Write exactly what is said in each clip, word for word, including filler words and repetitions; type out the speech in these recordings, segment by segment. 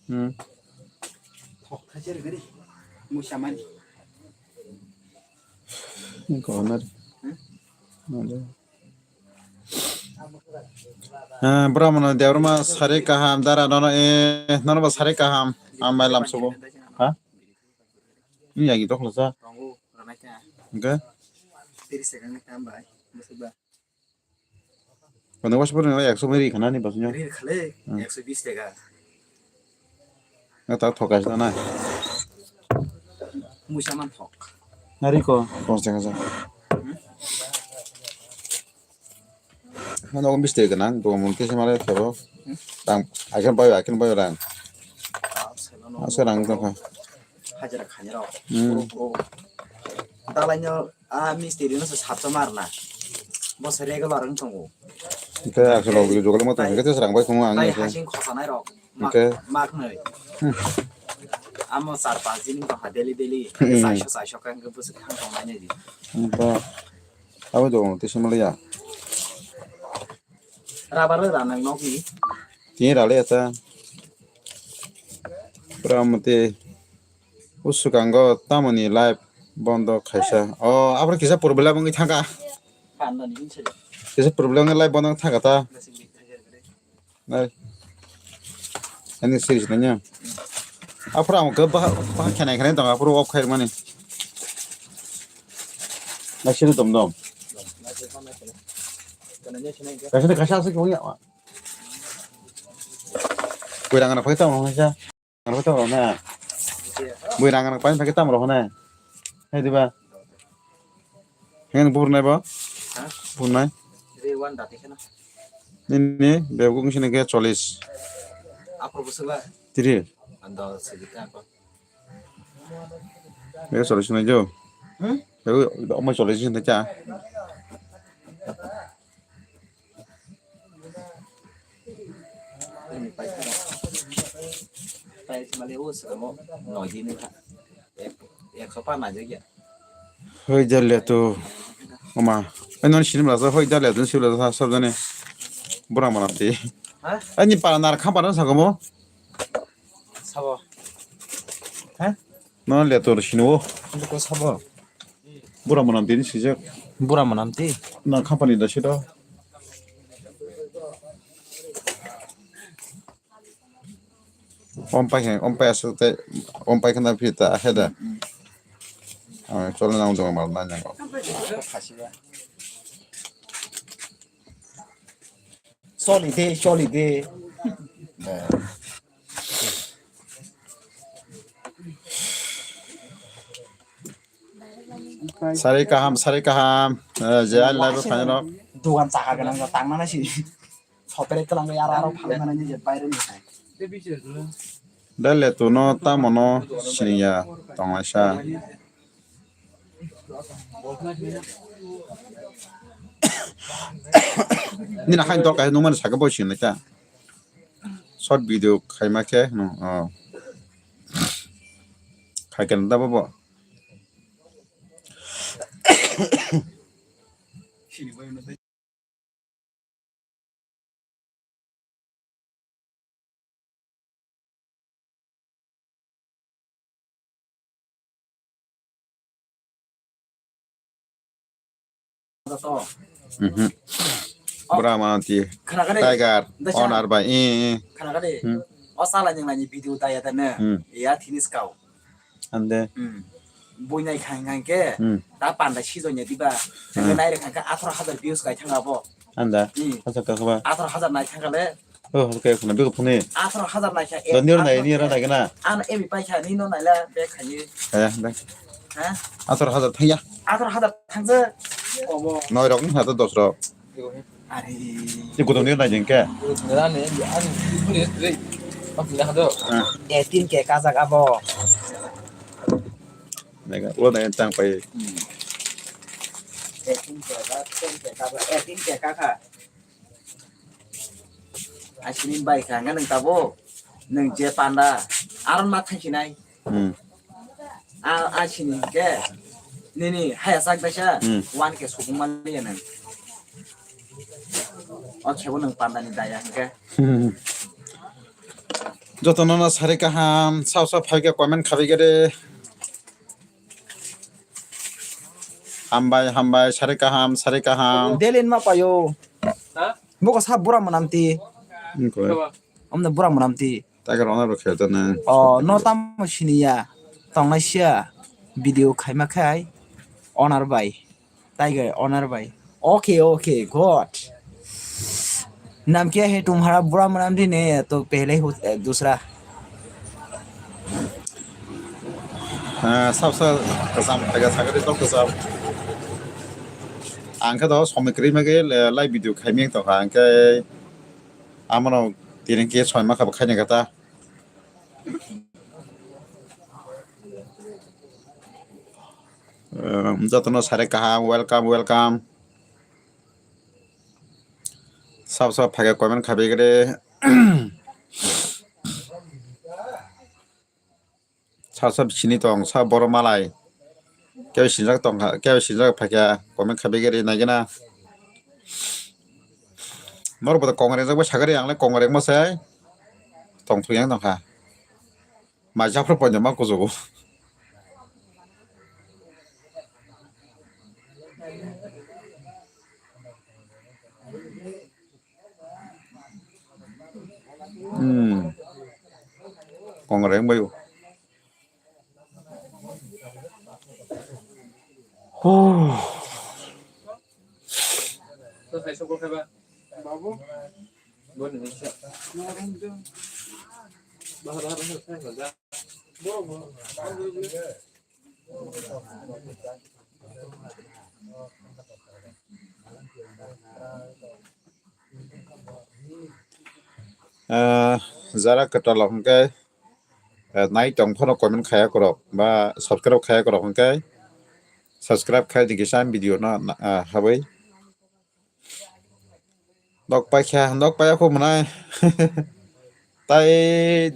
Hmm. Musamani. Ini kau honor. Hmm? Ada. Ah, bro, mano Debbarma sari kaham, dara nono, eh, nono ba sari kaham, ambai lam subo. Ha? Ini lagi dok lasa. Oke. Kono was pura ekso meri khana ni basnya. Rir khale, Hmm. Ekso bis taka. Na ta thokai sana. Musaman thok. Nari ko. Pos taka sa. Hano bis taka nang, to mun kisa mare thebo. Tang, akan bayo, akan bayo rang. Asa rang to kha. Hajira khani rok. Hmm. Puro, puro. Dalai no, ah, mistiri no se satso marna. Bo se regular wng tongo. Ke aso rok jogole mo tang ke serang bai khungo ang. Tai hasing khosanai rok. Mak, Oke. Mak noi. Hmm. Amo char pas din ko ha daily daily. Hmm. Saiso saiso kan ke bus khang tong nai di. Ba. Abo do te se maliya. Rabar ra nang nok ni. Tin rale ata. Pura mate. Usukango tamoni live bondo khaisa. O, abro kisa problem wngwi thangkha. Kisa problem wngwi live bondo thangkha ta. Nai. Ani series nanya. Aphra ang ke bah, bah khenai khenai tong aphra off khair mani. Nai sini dom dom. Kaisa kaisa asik wngya. Koirang na phai tong khaisa. Ano to na. Bui rang rang pain pakai tam rohone. Hai diba? Hen bur nai bo? Ha? Bur nai. Re wan dati kana. Nini bebguk sini ke cholis. Apa busula? Tiri. Ando sedikit apa? Bebguk cholis nai jo. Hmm? Bebguk omai cholis sini cha. Hoi jale tu. Oma. Ai non sini mala hoi jale tu sibla sa sab jane. Bura mana ti. Ha? Ai ni para nar kha para sa komo. Sabo. Ha? No le tor sino. Ko sabo. Bura manam tini sijak. Bura manam ti. Na company da sito. Om pai khe, om pai asuk te, om pai khna phi ta he da. Ah, chole nang jong mal na nyang. Choli de, choli de. Sari kaham, sari kaham. Eh, je, ani live o phainai rok. Dogan chakha gwnang rok tangma nai si. Sopere kwlangwi aro aro phalmani je baireni hai. Dale tuno tamono siniya tonglaisa. Nini haino dol kaisa nukmani sakhe bo sinilaika. Short video khaima khe no, oh. Khaikhe da bo bo. Mhm. Bura manti. Khna kade. Tiger. Dasa. Honor bai. Eh, eh. Khna kade. Hmm. O sala nyang nani video daya dana. Hmm. Ya thinis kau. Ande. Hmm. Bui nai khang khang ke. Hmm. Ta panda sijonya diba. Hmm. Nai re khang ke atharo hajar views kai thang abo. Anda. Hmm. Hajar ka khaba. Atharo hajar nai thang kale. Oh, okay, kuna bego phone. Atharo hajar nai kha. Da niro nai, niro nai gana. Ano emi pai kha, nino nai la be khani. Eh, da. Ha? Atharo hajar thang ya. Atharo hajar thang je. Obo. Noi rok ni hato dos rok. Are. Ni gudam ni nai jeng ke? Nani, ani, ani, re. Apa ni hado? Ah. Eighteen K kajak abo. Nega, ulo nai tang pai. Hmm. Eighteen K ka, ten K kajak, eighteen K kaka. Asini bai ka nang tabo. Nang je panda. Aron ma thang sinai. Hmm. A, asini ke. Nini haya sak daisa Hmm. one K sukung maliya nang. O khebo nang panda ni daya hingke. Jotono no sari kaham, sao sao phaikhe comment khabaikhe de. Hambai, hambai, sari kaham, sari kaham. Delin ma payo. Ha? Buko sa bura manamti. Wngkhe. Omne bura manamti. Tiger owner bo khe jana. Oh, no tamo siniya. Tongnai siya. Video khaima khai. Owner bai. Tiger owner bai. Okay, okay, good. नाम क्या है तुम्हारा? बुरा मनाम नहीं है तो पहले ही दूसरा. Ah, sab sa kasam thaga sagari tok kasam. Ang khe do somoi kwrwi ma khe live video khaimeng tongkha, ang khe amano tini khe soi ma kha bo khaina kha ta. Jotono sare kaham, welcome, welcome. Sab sab phage comment khabe gede. Sab sab sini tong, sab boro malai. Kebo sinjak tong, kebo sinjak phakya comment khabe gede naigena. Norok bo kongrengjak bai sagari, ang le kongrengjak masai. Tong thung yang tongkha. Mai japhra poino ma kujugo. Hmm. Kongreng bayu. Huh. Ah, jara kwtal rok hwnkhe, eh, nai tong phano comment khaya kwrwk ba subscribe khaya kwrwk hwnkhe subscribe khai di kisa video no, ah, habwi. Nok paikha, nok paiya kho mwnai. Tai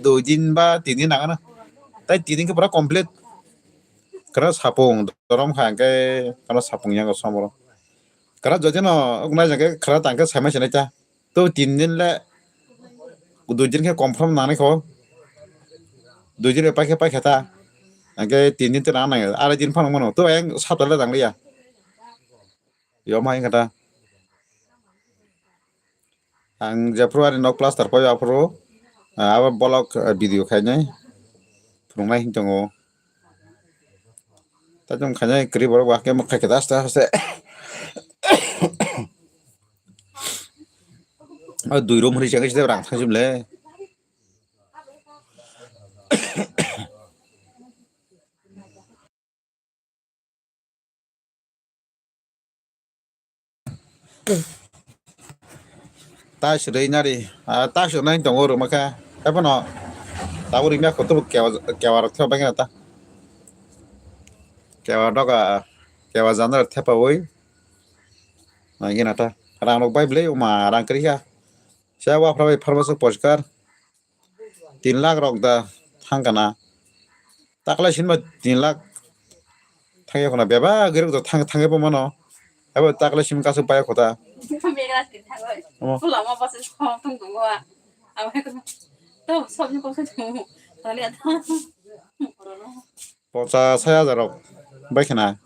dui din ba tin din nangano. Tai tin din khe pura complete. Kara sapung dorom kha hwnkhe kara sapung yango somoro. Kara jodi no wngnai jaghe kara tangkhe saimai sinai ta. To tin din le dui din khe confirm nangnai kho. Dui din paikhe paikha ta. Hwnkhe tin din te nang nang. Arai din phano mano. To ayang sapta le tangliya. Yo ma wngkha ta. Ang jephru ani nok plaster pai aphuru, ah, abo bolok, ah, video khainai phunuknai hinwi tongo. Taichung khainai kwrwi borok bo hakhe mwkhai khe aste aste. O dui room hwnwi se khe rang thang sibole. Ta sirwi nari, ah, ta sirwi nai tongo rwma khe. Tei bono tabuk rwmya kho, tubuk kewa, kewa rok thepha bagwi ta. Kewa doga, kewa jana rok thepawi. Nai gina ta. Rang rok bai bwlai, uma rang kwrwi kha. Sia wafra bai pharma suk poriskar. Tin lakh rok da thang kana. Taklai sinba tin lakh thang yakho na bebak gari rok da thang, thang bo mano. Abo taklai sim kasu paya khota. Omo. Pocha sai hajar rok bai khana.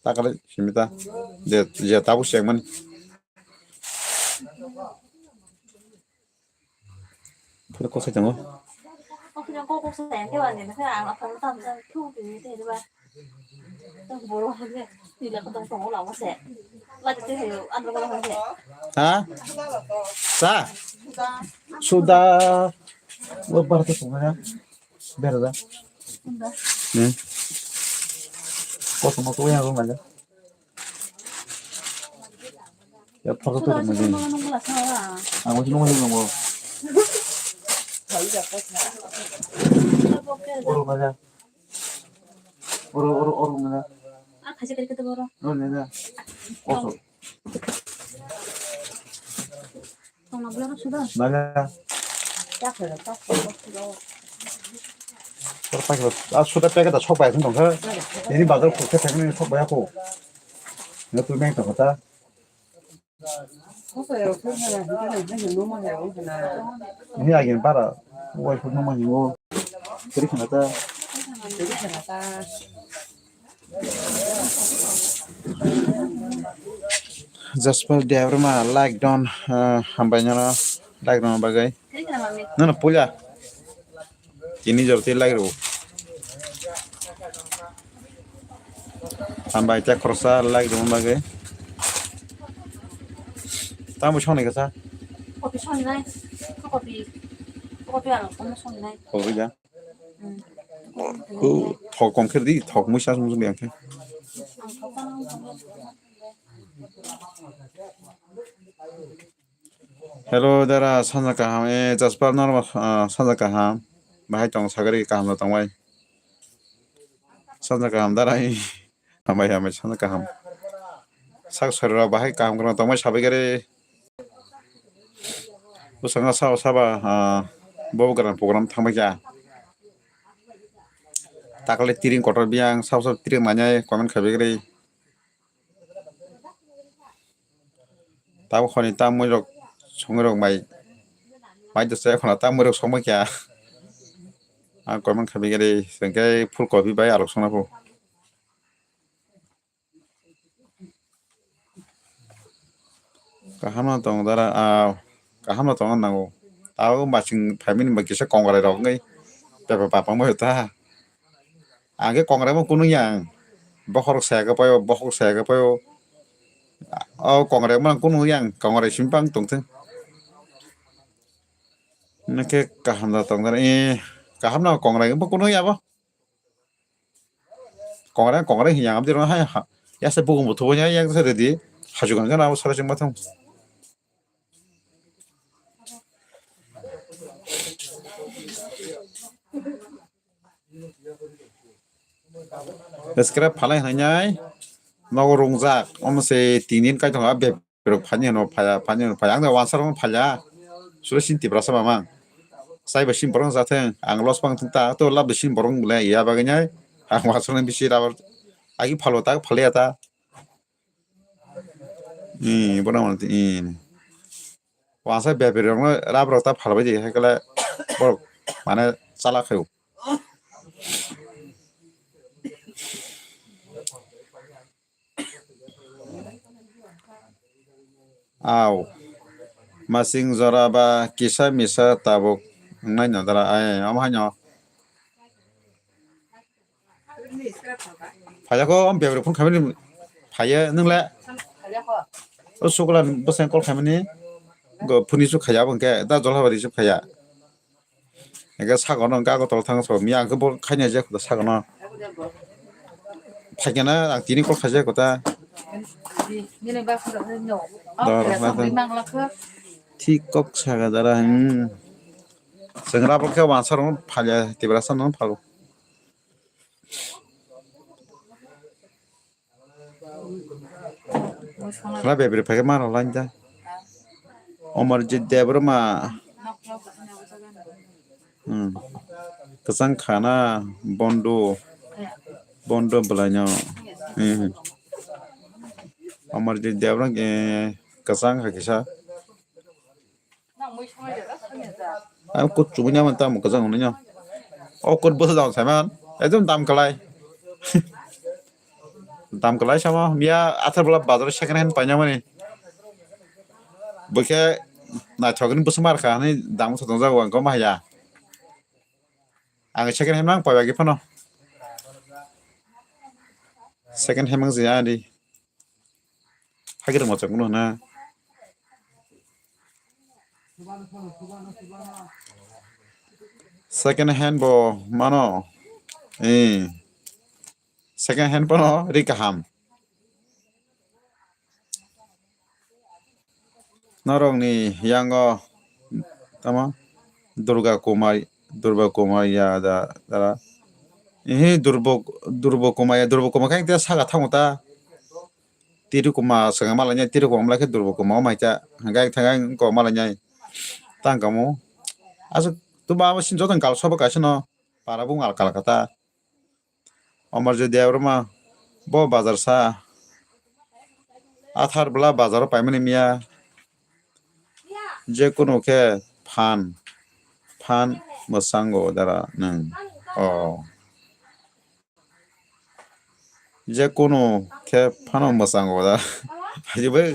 Taklai simi ta. Je, je tabu seng mani. Phuru kosai tongo. Ha? Sa? Suda. Wa barata tongo ya. Berada. Hmm. Koso mo to ya ro mala. Ya, photo to rwmani. Ang wngkhe nungmani nungo. Oro mala. Oro, oro, oro mala. Oro mala. Koso. Mala. Tor paikhe a suda packet da sok bai thang tongkha. Ini bazar khuk khe thangni sok bai kho. Nang tu meng tongkha ta. Ini agin para. Wai khuk numa hingo. Kiri khana ta. Jaspal Debbarma like don, ah, hambai nana like don bagwi. Nana puja. Tini jor twi like ro. Hambai te khoroksa like don bagwi. Tamo songni kasa. Kopi songni nai. Kopi. Kopi ang kono songni nai. Kopi ja. Ko thok kom khe di, thok mui sa sung sung yang khe. Hello, dara, sanja kaham, eh, Jaspal norma, ah, sanja kaham. Bahai tong sagari kaham no tongbai. Sanja kaham, dara, eh. Hambai, hambai, sanja kaham. Sak sori rok bahai kaham kwrwng tongbai sabai gari. Bwskango sabo sabo, ah, bobo gwnang program thangbai kha. Takle tiring kotor biyang, sabo sabo tiring manya comment khai begri. Tabo khoni ta mui rok songwi rok mai. Mai dosa khona ta mui rok songbai kha. Ang comment khai begri, sengke full copy bai alok songna pho. Kaham no tong dara, ah, kaham no tong nango. Tao masing family ba kisa kongrai rok ngai. Pepa papa mo ta. Ang khe kongrai mo kunu yang. Bokhorok saya khe paio, bokhok saya khe paio. O kongrai mo kunu yang, kongrai simpang tong thung. Nake kaham da tong dara. Eh, kaham no kongrai mo kunu ya bo. Kongrai, kongrai hiya abdi rona hai ha. Ya se bugung buthu ya yang se ready. Haju gan gan abo sara chingma thang. Subscribe phalai hinai. Nogo rungjak. Om se tinin kai thong a beb. Rok phani hino phaya, phani hino phaya. Ang da wansa rok phaya. Sura sin Tiprasa mamang. Sai ba sin borok jatheng. Ang los pang thung ta. To lab de sin borok bole ya bagwi nai. Ang wansa rok bisi rabar. Agi phalo ta, phale ya ta. Ni, bono mane, ni. Wansa beberi rok no rabar ta phalo bai di. Hai kala borok mane chala khayo. Aw. Masing jora ba kisa misa tabuk wngnai no dara ai, omo haino. Phaiya kho, omo bebri phone khaimani phaiya, nwng le? O sukla bwsai call khaimani, go phone su khaiya, abo hwnkhe da Jolhabari su khaiya. Eke sagono hwnkhe Agartala thang so, miya hwnkhe bo khaina je khuda sagono. Phaikhe na ang tini call khaijak khuda. Dor, na thang. Thik kok saga dara, hmm. Chwng rabo khe wansa rok phalya, Tiprasa no phalo. Hwla bebri phaikhe ma rwlaini da. Amarjit Debbarma. Hmm. Kwchang khana bondo. Bondo bwlaino. Hmm. Amarjit Debbarma, eh, kwchang kha kisa. Ang kut chubui nang tamo kwchang hwnwi no. O kut bwsa jang saiman. Ekdom dam kwlai. Dam kwlai samo. Miya athar bwla bazar second hand paina mani. Bwkhe naithok ni bwsa mar kha hwnwi dam wngsa tongjago ang koma haya. Ang second hand mang pai bagwi phano. Second hand mang jaya di. Hagir mo chakno na. Second hand bo mano. Eh. Second hand bono ri kaham. Norokni yango tamo Durga Kumar, Durga Kumar ya da, da. Ihi Durbo, Durbo Kumar ya, Durbo Kumar khe saka thango ta. Tiri Kuma saka malainai, Tiri Kuma malai khe Durbo Kuma o maita. Hwnkhe thangkhe ko malainai. Tangkamo. Aswk tuba abo sin joto ni kal sobo kaisa no. Para bung alka alka ta. Omar je Debbarma bo bazar sa. Athar bla bazaro paimani miya. Je kunu khe phan, phan mwsango dara nwng. O. Je kunu khe phano mwsango da. Hajibai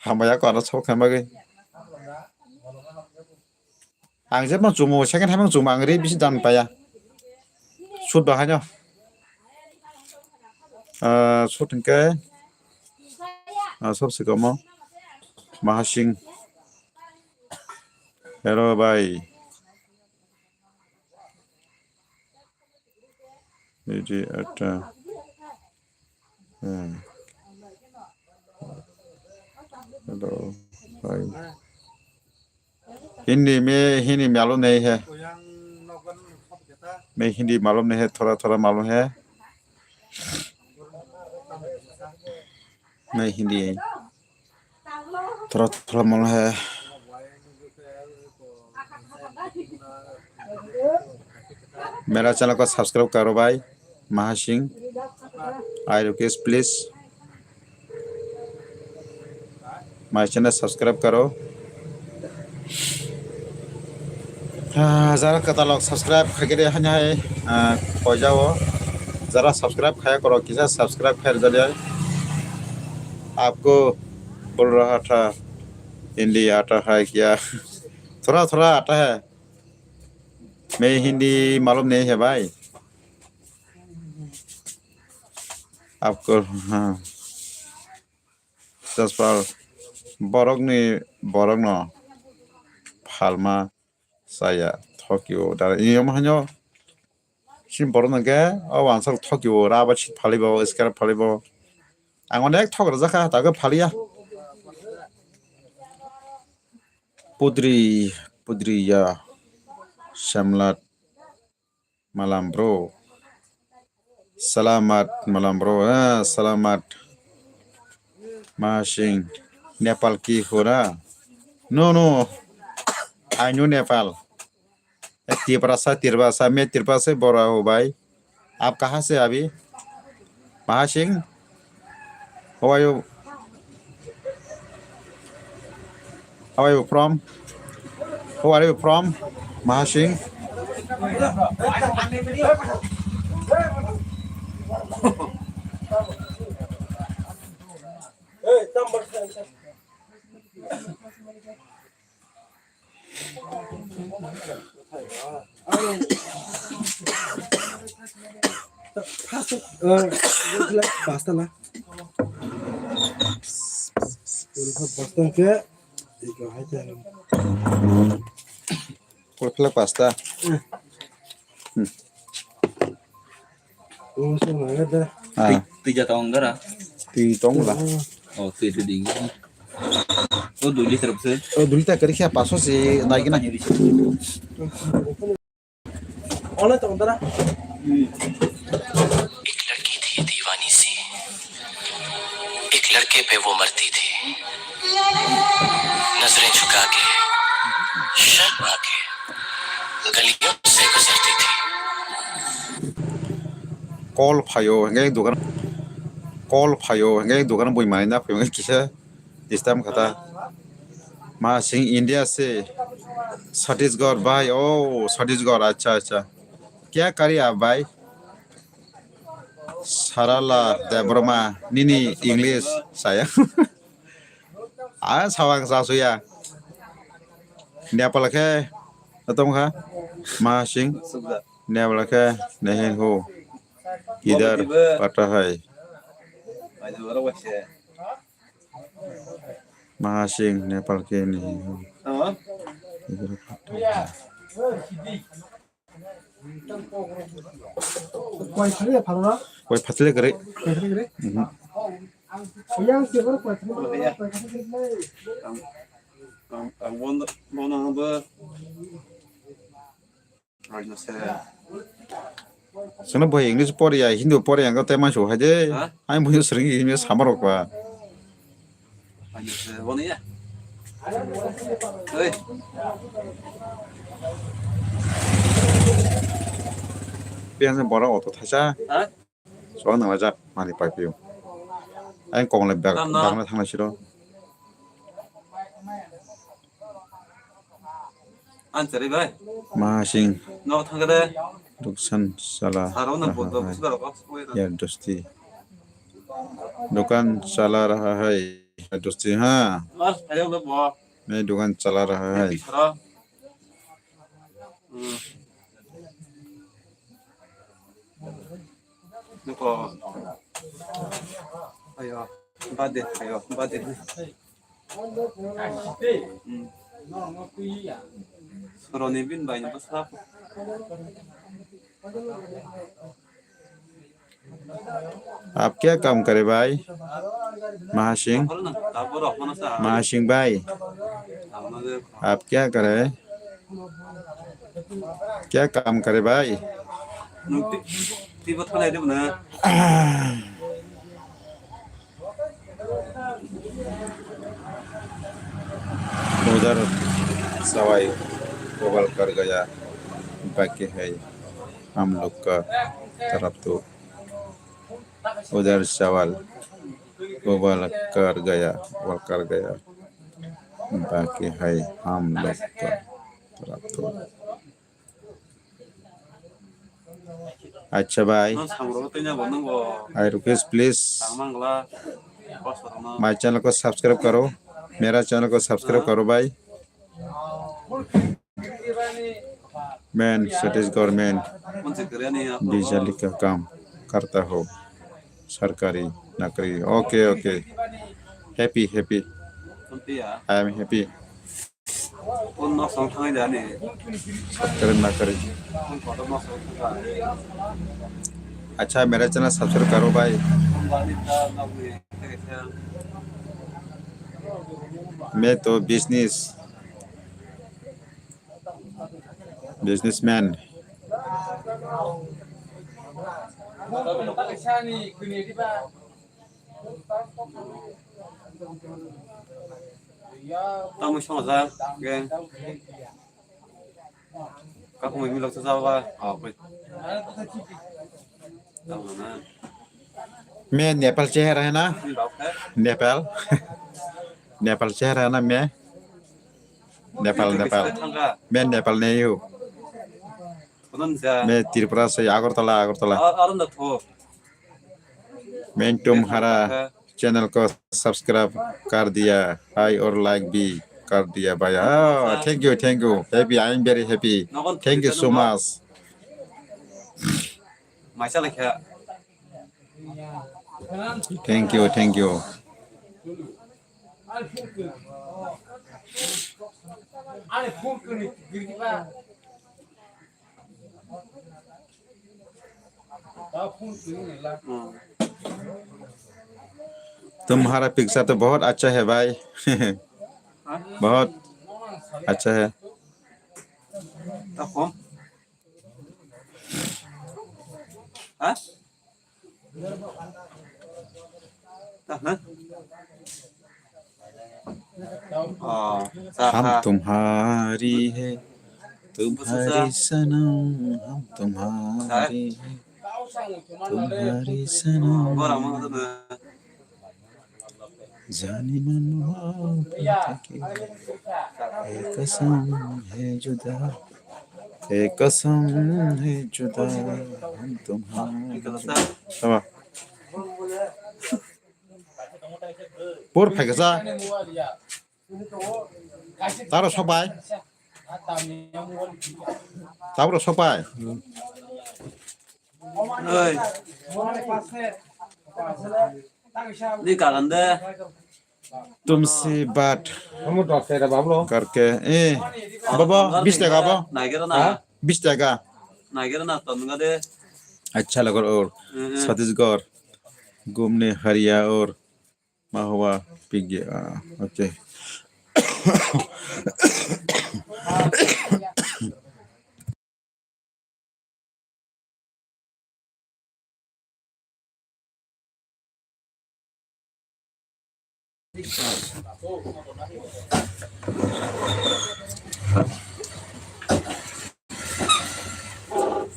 hambai ako ano sok khe bagwi. Ang je mang chumo, second hand mang chumo, ang ri bisi dan paya. Sut bahaino. Ah, sut hingke. Ah, sob sikomo. Mahasing. Hero bai. Iti ata. Hmm. Hello. Hi. Hindi mein, Hindi mein malum nahi hai. Main Hindi malum nahi hai, thoda thoda malum hai. Main Hindi hai. Thoda thoda malum hai. Mera channel ko subscribe karo bhai, Mahasing. I request please. My channel subscribe karo. Ah, jara katalog subscribe khaikhe de hanya hai, ah, khoijao. Jara subscribe khaya koro kisa subscribe khair jali hai. Aapko bol raha tha Hindi aata hai kya? Thoda thoda aata hai. Main Hindi malum nahi hai bhai. Aapko, ha. Jaspal, borokni, borokno phalma chaya thokio. Dara iyom hanyo, sin borokno khe o wansok thokio, raba si phalibo, skar phalibo. Ang onek thok rwjakha, ta khe phaliya. Pudri, pudri ya, samlat. Malam bro. Salamat malam bro. Ah, salamat. Mahasing. Nepal ki ho raha? No, no. I know Nepal. Eh, Tiprasa, Tiprasa, main Tiprasa bora ho bhai. Aap kahan se abhi? Mahasing? Who are you? How are you from? Who are you from? Mahasing? First, uh, pasta la. Pasta ke, iko hai ta. Kol phlak pasta. Hmm. Oh, so na da. Ah. Twi, twi jata ong dara. Twi tong la. Oh, twi twi ding. Oh, dui liter se. Oh, dui liter kari kya paso se nai kena. Ole tong dara. Hmm. एक लड़की थी दीवानी सी, एक लड़के पे वो मरती थी। नजरें झुका के, शर्मा के, गलियों से गुजरती थी। Kol phaio, hingke dogan, kol phaio, hingke dogan bui manina phaio, hingke kisa disturb khata. Mahasing India se, Chhattisgarh bhai, oh, Chhattisgarh, acha, acha. Kya kari aap bhai? Sarala Debbarma, nini English saya. Ah, sawang sasuya. Nepal khe, atong kha? Mahasing. Nepal khe, nahi ho. Idhar pata hai. Mahasing, Nepal khe nahi ho. Idhar pata hai. Koi phatli kare. Koi phatli kare. Mhm. Ang, ang bono, bono ang bo. Sono boy English poriya, Hindi poriya, ang te manso hai de. Ha? Ang boyo sering ini samar kok ba. Ang se bono ya. Oi. Biyang se borok auto thaisa. Ha? Chuwak nang laijak mani pai pio. Ayang kong le bag, Tamo. Bag na thang lai siro. An chari bai. Mahasing. No thang de. Duksan sala. Saro na raha bodo hai. Busi barok. Yar dosti. Dukan chala raha hai. Yar dosti ha. Mas, ayo lo bo. Main dukan chala raha hai. Saro. Hmm. Niko. Ayo, bade, ayo, bade. Hmm. Soroni bin bai ni bwsa. आप क्या काम करे भाई? महासिंह, महासिंह भाई, आप क्या करे? क्या काम करे भाई? उधर सवाई उबल कर गया, बाकी है हम लोग का तरफ तो। उधर सवाल उबल कर गया, उबल कर गया, बाकी है हम लोग का तरफ तो। अच्छा भाई, I request please, my channel को subscribe करो, मेरा channel को subscribe करो भाई। मैं छत्तीसगढ़ में बिजली का काम करता हूँ, सरकारी नौकरी। OK, OK, happy, happy, I am happy। सरकारी नौकरी। अच्छा, मेरा channel subscribe करो भाई। मैं तो business, businessman। Tamo songsa, gang. Kakumui milok sa jawa. Oh, koi. Tamo na. मैं नेपाल से है ना? नेपाल। नेपाल से है ना मैं? नेपाल, नेपाल। मैं नेपाल नहीं हूँ। मैं त्रिपुरा से, अगरतला, अगरतला। मैं तुम्हारा channel को subscribe कर दिया, हाय और like भी कर दिया भाई। Oh, thank you, thank you। Happy, I am very happy। Thank you so much। Thank you, thank you। तुम्हारा पिक्चर तो बहुत अच्छा है भाई। बहुत अच्छा है। हम तुम्हारी है, तुम्हारी सनम, हम तुम्हारी है, तुम्हारी सनम। जाने मन मोहब्बत की, ए कसम है जुदा, ए कसम है जुदा, हम तुम्हारे। Tamam. Por phaikasa. Taro sopai. Tabro sopai. Oi. Ni kalan de. तुमसे बात करके, ए, बाबा, बीस टका, बाबा। बीस टका। अच्छा लगा और छत्तीसगढ़ घूमने हरिया और महुआ पिक गया। OK।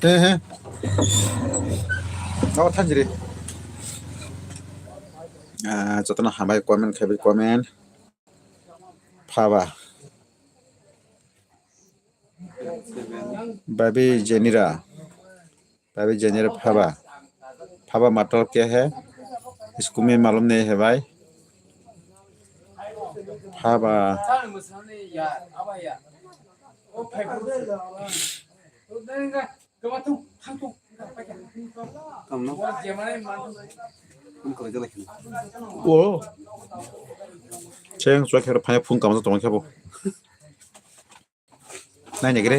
He he. Oh, thanjiri. Ah, jotono hambai comment khe comment. Phaba. Babi Jenira. Babi Jenira phaba. Phaba mator kya hai? Isko main malum nahi hai bhai. Phaba. Tamno? Phone khlai jalai kheno. O. Cheng chwla khe phai phone kamsa tongma khe bo. Nai nai gre.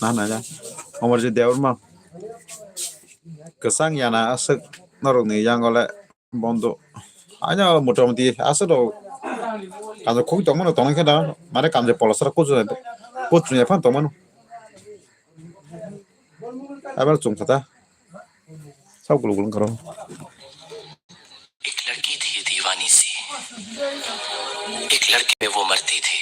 Na na ja. Omar je dewar ma. Kwchang yana aswk norok ni yang ole bondo. Anya motamoti aswk rok. Kanjo khuk tongmano tongkhe da. Mane kanjo polosar kuchu. Kuchu ya phan tongmano. Abar chum khata. Sab gulu gulu karo. एक लड़की थी दीवानी सी, एक लड़की में वो मरती थी।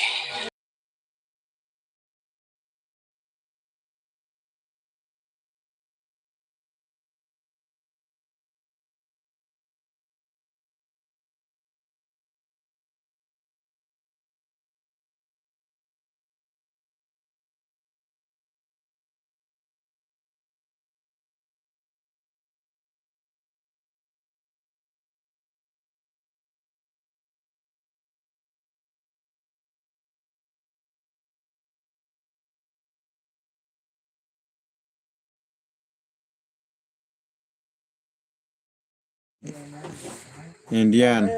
Indian,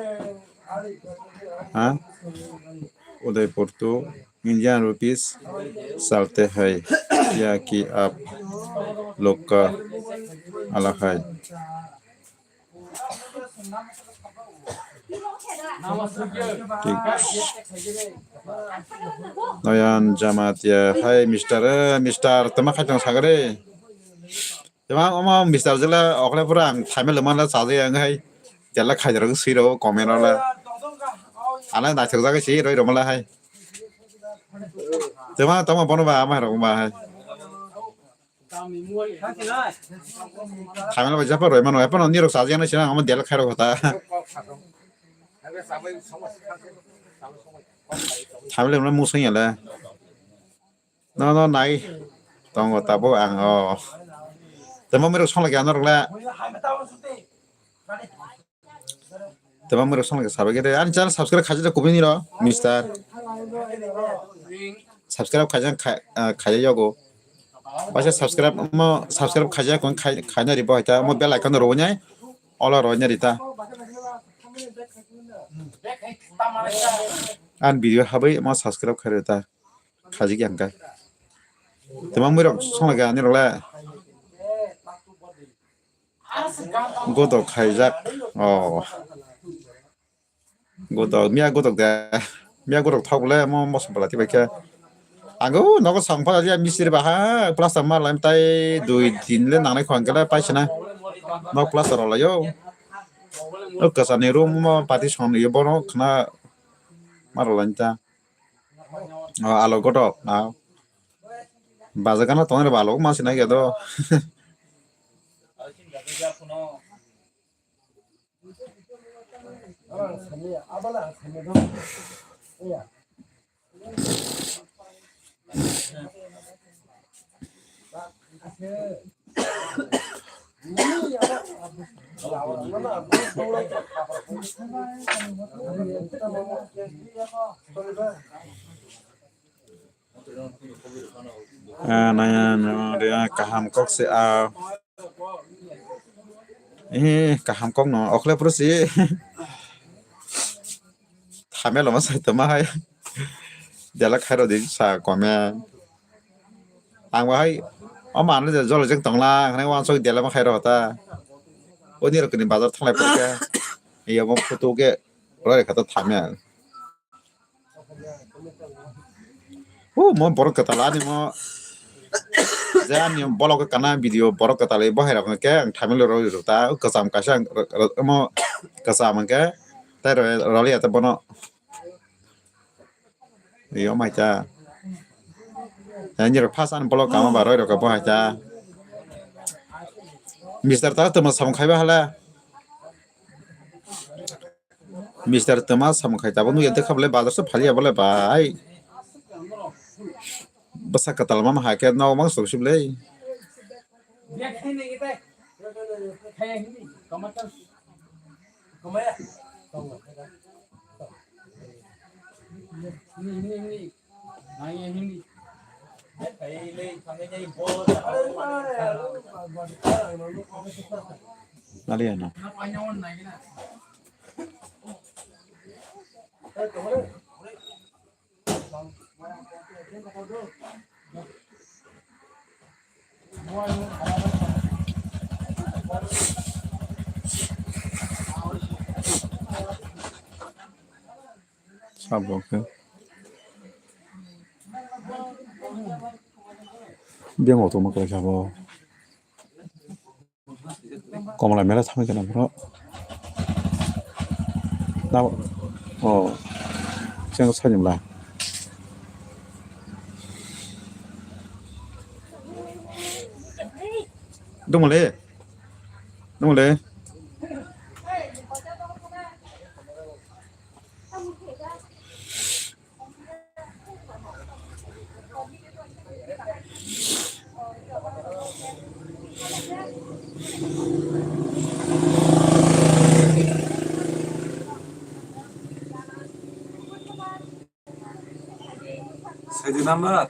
हाँ? उदयपुर तो Indian rupees चलते हैं या कि आप लोग का अलग है? Noyan Jamatia, hai mister, eh, mister, tama khai tong sagre. Tama oma mister jela okle pura ang thaimel mana saje ang hai. Jela khai rok siro comment ola. Ana na thok jaga si roi romala hai. Tama tama bono ba ama rok ba hai. Thamela bai japa roi mano, epono nirok chajaknai sinang, omo del khairok hota. Thamela mano musung yale. No, no, nai. Tongo tabuk ang, o. Temo mirok songla kya norok le. Tebang mero song ke sabai kete ani channel subscribe khaijak kubini ro mister. Subscribe khaijak khai, ah, khaijak yago. Waisa subscribe mo subscribe khaijak kon khai, khaina ribo haita mo bell icon ro nyai. Ola ro nyai rita. An video habai mo subscribe khai rita. Khaijak yang kai. Tebang mero song ke ani ro le. Godok khaijak. Oh. Godok, miya godok de. Miya godok thok le mo moso bala tibai khe. Ango nogo song pha ya mistri ba ha plaster mar laim tai dui din le nangnai khon kele paisana. Nok plaster rw laio. O kwchani room mo pati song ni bono khna mar laim ta. Oh, alo godok. Ah. Baja gana tongo ba alo ma sinai ge do. Ah, naya, naya, kaham kok se, ah. Eh, kaham kok no, okle puro si. Thamelo ma sai toma hai. Dela khairo di sa comment. Ang bahai, o manle je jolo jeng tongla, ang ne wansok dela ma khairo ta. Oni rokni bazar thanglai pore. Iya mo photo ke, roi khato thamel. Hu, mo borok kwtal ani mo. Je ani bolok kana video borok kwtal bo hai rok ke ang thamil roi rok ta kwcham kaisa ang ro-, ro-, mo kwcham ke tai roi roli ata bono. Yo mai ta. Ani rok first ani bolok kama ba roi rok bo hai ta. Mister ta tama samung khaiba hala. Mister tama samung khai tabuk nugya dekha bole bazar se phaliya bole bai. Bwsa kwtal mama hai khe nok mang sok sibole. Naliya no. Sabo khe. Biyang auto ma kwlai sabo. Komla mela thangwi gana bro. Na, o, cheng sani mla. Dongole. Dongole. Sedi number.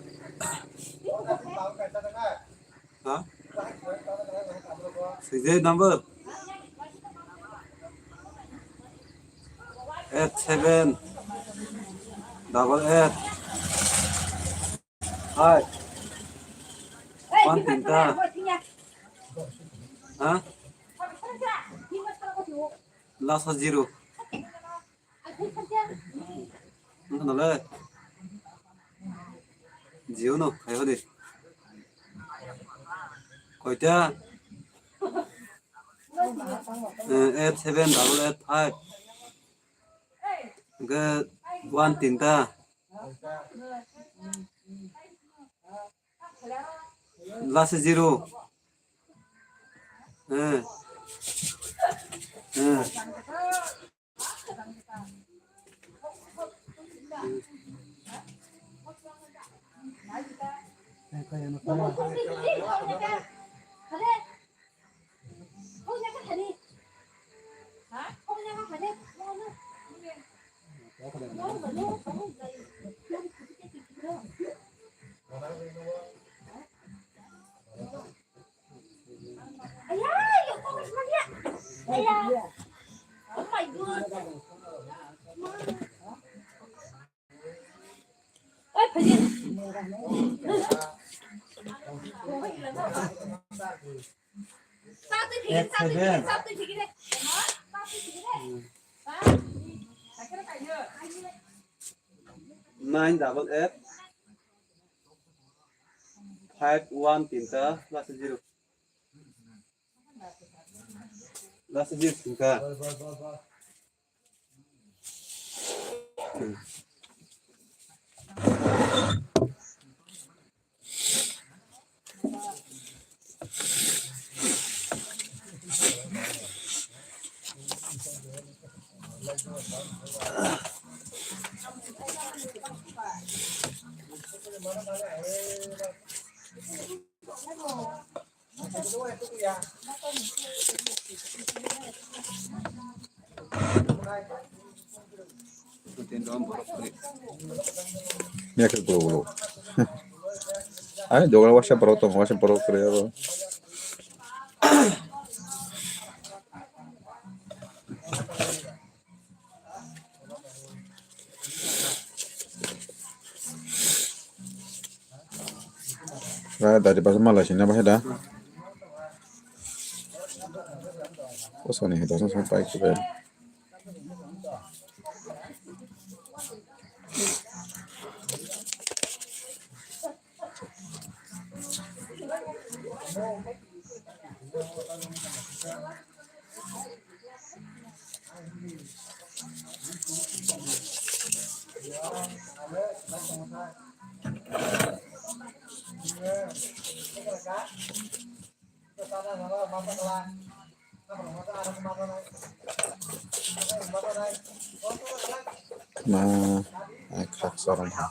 Ha? Sedi number. Eight seven double eight five one tinta. Ha? Last zero. Nale. Jio no, khai hodi. Koita? Eh, eight seven double eight five. Hingke one tinta. Last zero. Eh. Eh. Eight seven. Nine double eight. Five one tinta last zero. Last zero tinta. Mia khe gulo gulo. Ai dogra wasa borok tongo, wasa borok kwrwi abo. Ba dari basa mala sina ba heda. Kosoni heda sa pai kibai. Na, ai khakchangma.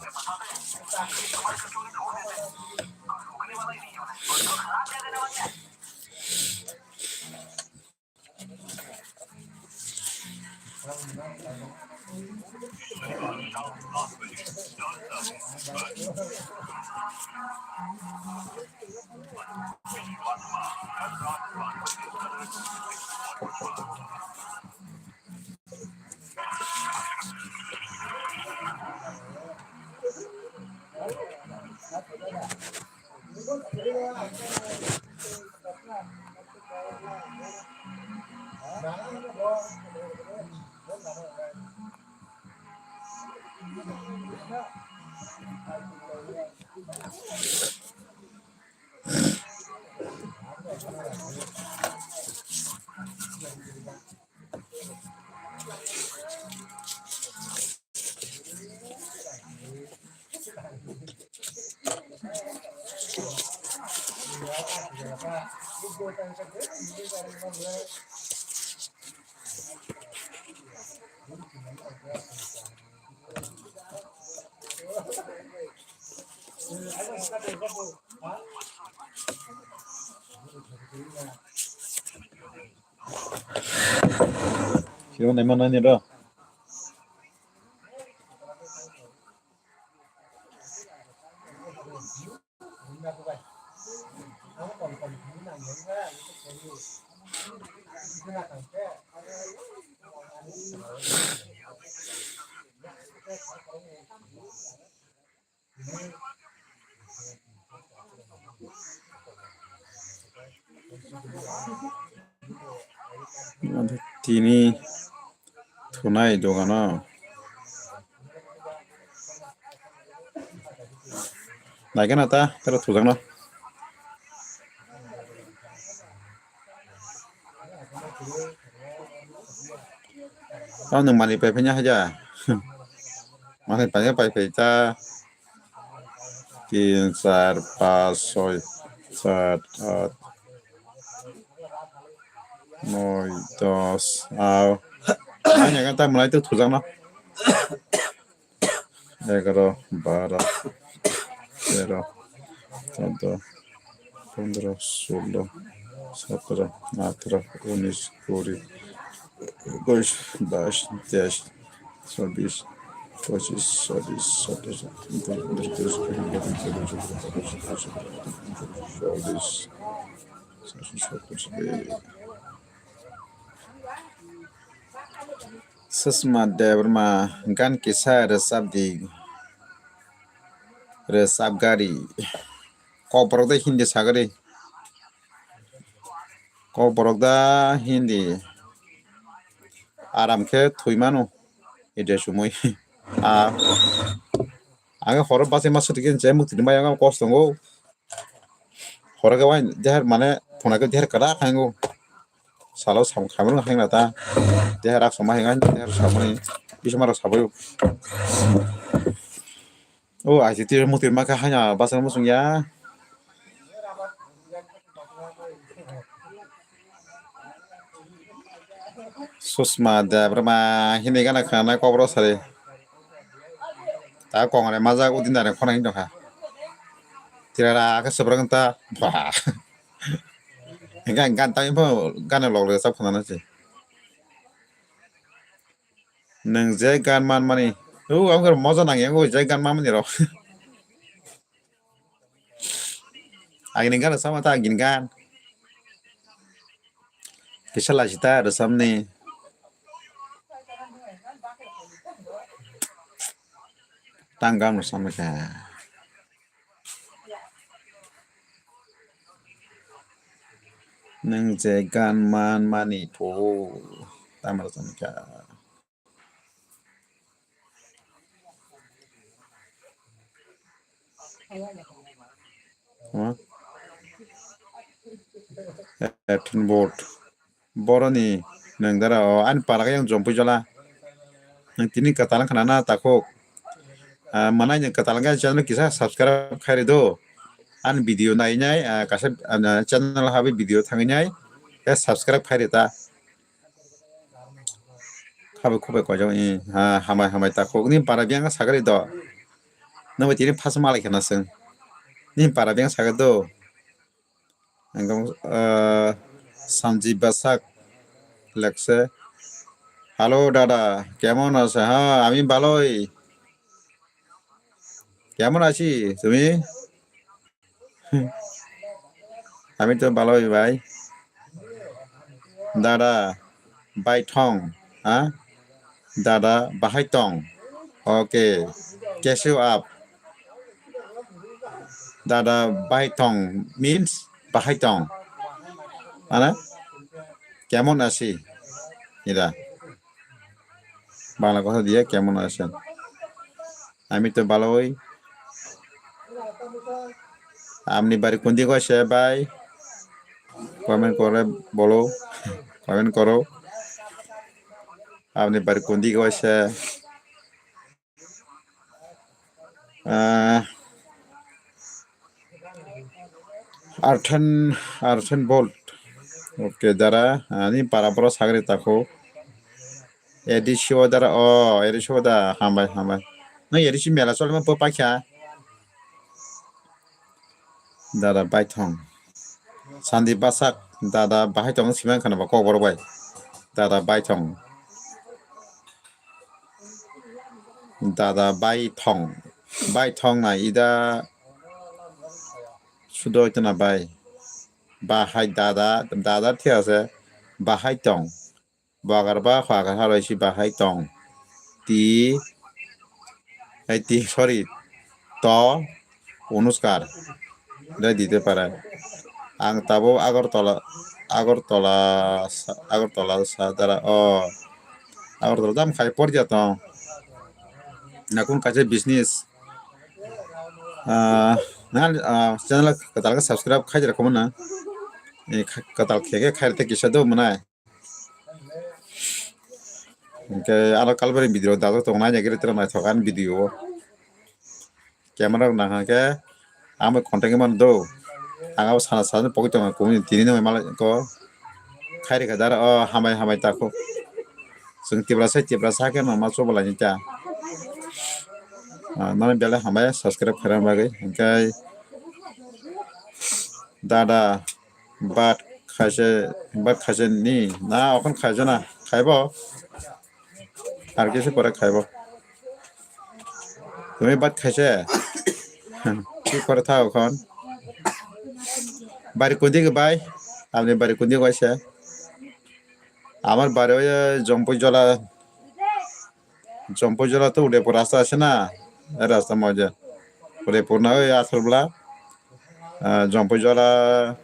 Siro naima nani ro. Tini thunai dogano. Naikhe na ta, tero thujakno. Tamo nwng manwi pai phaiya haja. Manwi pai phai phai ta. Tin, char, panch, soi, sat, at, noi, dos, aw. Ani aga ta mwlai to thujakno. Egaroh, baroh, teroh, chodoh, pondroh, soloh, sotoroh, atroh, unis, kuri, ekush, bais, teish, chobis, pochis, chobis, satais, atais, unais, kuri, ekush, bais, teish, chobis, satais, atais. Susma Debbarma, gan kisa rwchap di, rwchap gari. Kokborok de Hindi sagari. Kokborok da Hindi. Aram khe thwi mano. Ide sumui. A. Ang horo bachai ma swtwi khe je mukti ni mayung kosto tongo. Horo khe wain deher mane phone khe deher kwrak khaingo. Salo sam khamrung haino ta. Deher rak sama hinga deher samani. Bisma rak sabai. O aji twi mukti ma kha haino bachai muchung ya. Susma Debbarma hini gana khana kokborok sari. Ta kongre majak udin dare khona hin tongkha. Tirara khe subrang ta. Bah. Gan, gan tamo gana log le chap khana se. Nwng je gan man mani. O ang moja nang yang o je gan man mani rok. Agini gan rwchapma ta agini gan. Kisa lachi ta rwchapni. Tang gan rwchapni kha. Nwng je gan man mani phu. Tang rwchapni kha. Hah? Action board. Boroni nwng dara o ani para khe yang jompui jola. Nwng tini kwtal wngkha na takhuk. Ah, manai nwng kwtal wngkha channel kisa subscribe khai rw do. Ani video nai nai, ah, kaisa, ah, channel habi video thangwi nai. Khe subscribe khai rita. Khabai khubai koijak ni, ha, hamai hamai ta khuk. Ni para biyang sagari do. Nang bai tini phas malai khana sung. Ni para biyang sagari do. Ang, ah, Sanjib Basak lekse. Hello dada, kemon aso? Ha, ami baloi. Kemon achi tumi? Ami to baloi bai. Dada, bai thong, ha? Dada, bahai tong. Okay. Kesu up. Dada, bai thong means bahai tong. Mana? Kemon achi? Ida. Bangla kotha diye kemon achen? Ami to baloi. Amni bari kundi koise bai? Comment kore bolo. Comment koro. Amni bari kundi koise? Ah, Arthan, Arthan Bolt. Okay, dara, ani para boro sagri tako. A D C o dara, o, A D C o da, hambai, hambai. Nang A D C mela cholma po pakya. Dada baithong. Sandi basak, dada bahaitong siman khana ba kok borok bai. Dada baithong. Dada baithong. Baithong na ida sudo tena bai. Bahai dada, dada thik ase. Bahai tong. Bagar ba khwagar haroi si bahai tong. Ti, ai ti, sorry. To, Unuskar. Dai dite pare. Ang tabo Agartala, Agartala, sa-, Agartala sa dara. Oh. Agartala dam khai por ja tong. Nakun kaje business. Ah, na, ah, channel katal ka subscribe khai jara komna. Eh, ka-, katal khege khai te kisa do mwnai. Hingke aro kalbari video dagok tongo, naina giri tere naithok ani video o. Camera rok nang hingke amo contact man do. Ang abo sana sana pogwi tongo, kumi tini nw malai ko. Khairi kha dara o hambai hambai tako. Chwng Tiprasa, Tiprasa khe no ma chobo lai ta. Ah, nang belai hambai subscribe khairang bagwi. Hingke dada. Bat khaise, bat khaise ni na okon khaise na khaibo. Ar kisi pore khaibo. Tumi bat khaise. Ki kore tha okon. Bari kundi ke bai. Amni bari kundi kaise. Amar bari oye Jompui Jola. Jompui Jola to Udaipur rasta ase na, e rasta moje. Udaipur na oi Athurbla, ah, Jompui Jola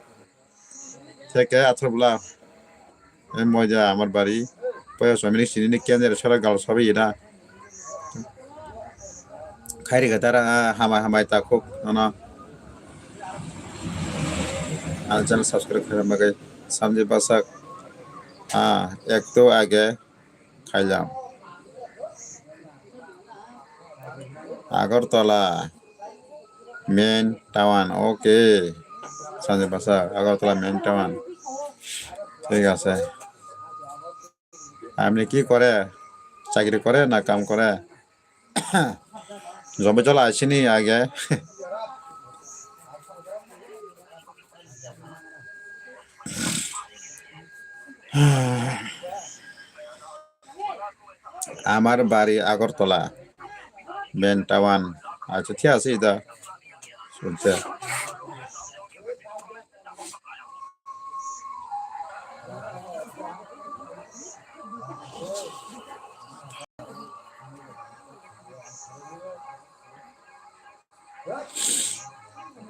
theke Athurbla. E moje amar bari. Poya somini sini ni kender sara gal sobi ina. Khairi kha tara, ah, hamai hamai ta khuk, ano. Ang channel subscribe khairang bagwi Samjit Basak, ah, ek to age. Khailam. Agartala main town, okay. Sanjay Basak, Agartala main town. ঠিক আছে। আপনি কি করে? চাকরি করে না কাম করে? জমি চলা আসেনি আগে? আমার বাড়ি আগরতলা, মেন টাউন। আচ্ছা, ঠিক আছে, এটা শুনছে।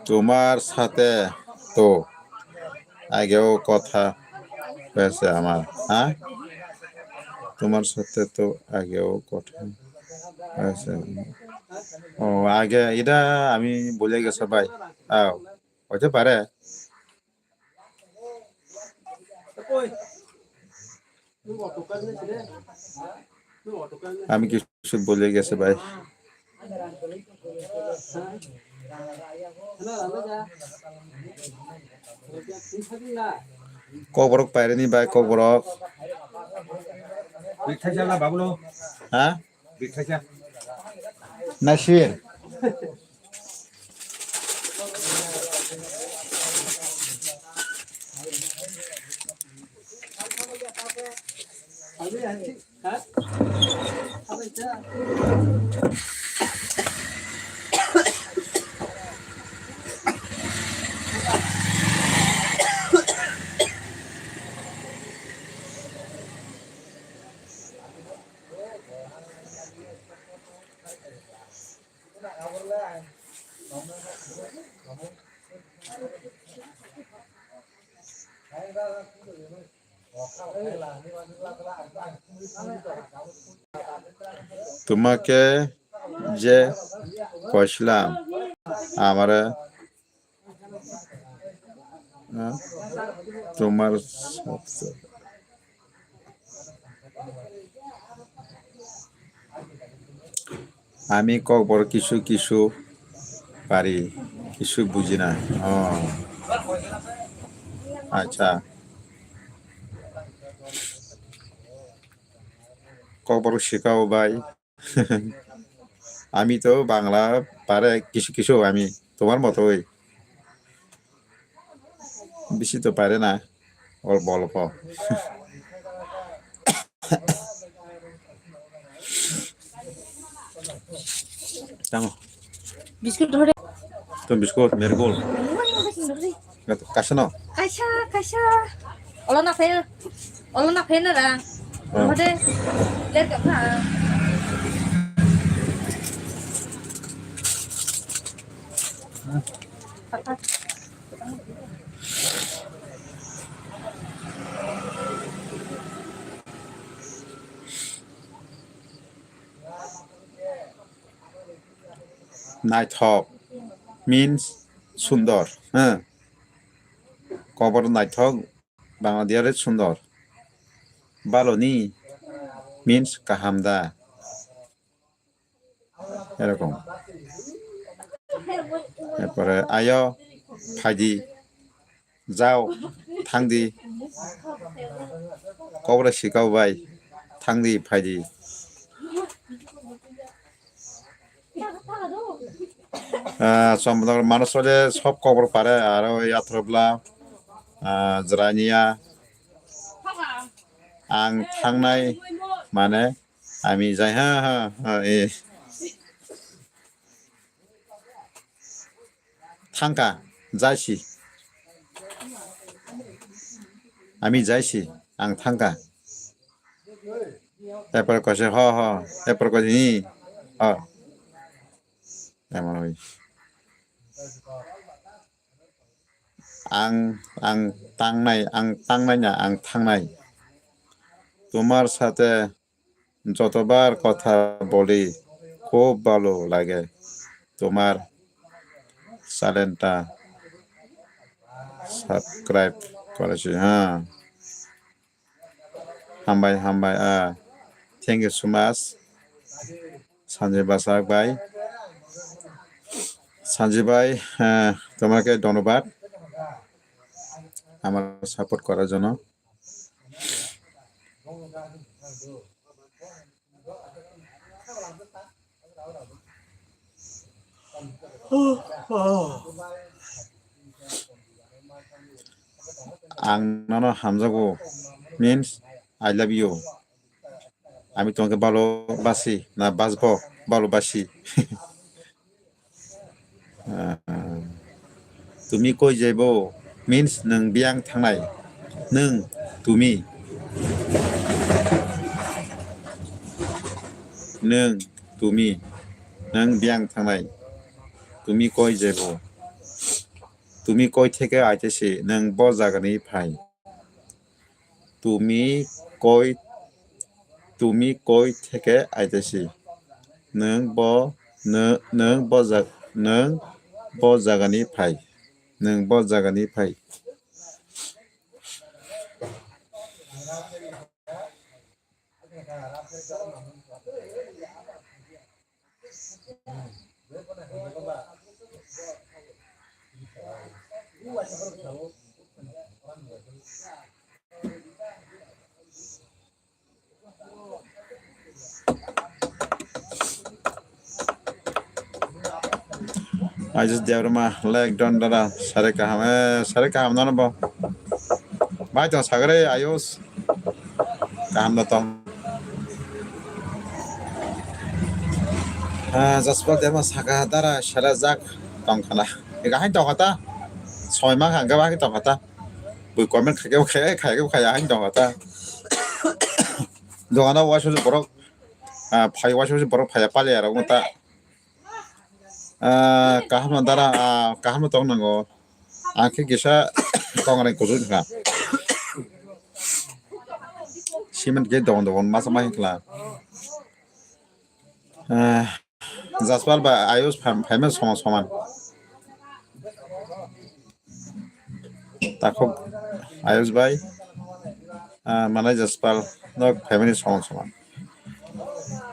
তোমার সাথে তো আগেও কথা হয়েছে আমার, হ্যাঁ? তোমার সাথে তো আগেও কথা হয়েছে। ও, আগে এটা আমি ভুলে গেছে ভাই। আও, হতে পারে। আমি কিছু ভুলে গেছে ভাই। Kokborok pairani bai kokborok. Bikhaisa na babulo. Ha? Bikhaisa. Nasir. তোমাকে যে কইছিলাম আমারে, হ্যাঁ, তোমার সাথে আমি ককবরক কিছু কিছু পারি, কিছু বুঝি না। ও, আচ্ছা। ককবরক শিখাও ভাই। আমি তো বাংলা পারে কিছু কিছু, আমি তোমার মতোই। বেশি তো পারে না, অল্প অল্প। Tamo. Biscuit dhore. Tum biscuit, mere gol. Kaisa no? Kaisa, kaisa. Olo na phaina, olo na phaina ra. Hode, ler ka pha. Naithok means sundor. Hah. Kokbor naithok, Bangla diare sundor. Baloni means kaham da. এরকম। এরপরে আয়ো, ফাইদি, যাও, থাংদি, কবরে শিখাও ভাই, থাংদি, ফাইদি। Chomdor মানুষ হলে সব কবর পারে, আর ওই আত্রবলা, জরানিয়া, আং থাংনাই, মানে Ami jai ha, ha, ha, eh. Thangka, jaisi. Ami jaisi, ang thangka. Epor kose ho, ho, epor kose ni, ho. Emon oi. Ang, ang tangnai, ang tangnai na, ang thangnai. তোমার সাথে যতবার কথা বলি, খুব ভালো লাগে। তোমার চ্যানেলটা সাবস্ক্রাইব করেছি, হ্যাঁ। Hambai, hambai, ah. Thank you so much. Sanjay Basak bhai. Sanjay bhai, ah, তোমাকে ধন্যবাদ আমার সাপোর্ট করার জন্য। Ang nono hamjago means I love you. Ami tongke balo basi na basbo balo basi. Ah, তুমি কই যাইবো means nwng biyang thangnai. Nwng, তুমি. Nwng, তুমি. Nwng biyang thangnai. তুমি কই যাইবো. তুমি কই থেকে আইতেছি. Nwng bo jagani phai. তুমি কই, তুমি কই থেকে আইতেছি? Nwng bo, nw-, nwng bo ja-, nwng bo jagani phai. Nwng bo jagani phai. Ayush Debbarma, like don dada, sare kaham, eh, sare kaham nono bo. Bai tong sagre Ayush. Kaham da tong. Ah, Jaspal Debbarma saka dara sara jak tong khana. Ega hain tong khata. Soi ma khang ga ba tong khata. Bui comment khai khai khai khai hain tong khata. Dogano wasu borok, ah, phai wasu borok phai pali aro ta. Ah, kaham no dara, ah, kaham no tong nango. Ang khe kisa tong reng kuchuk kha. Cement khe don don masa ma hinkla. Ah, Jaspal ba Ayush phai-, phaima soman soman. Takhuk Ayush bai, ah, manai Jaspal no phaimani soman soman.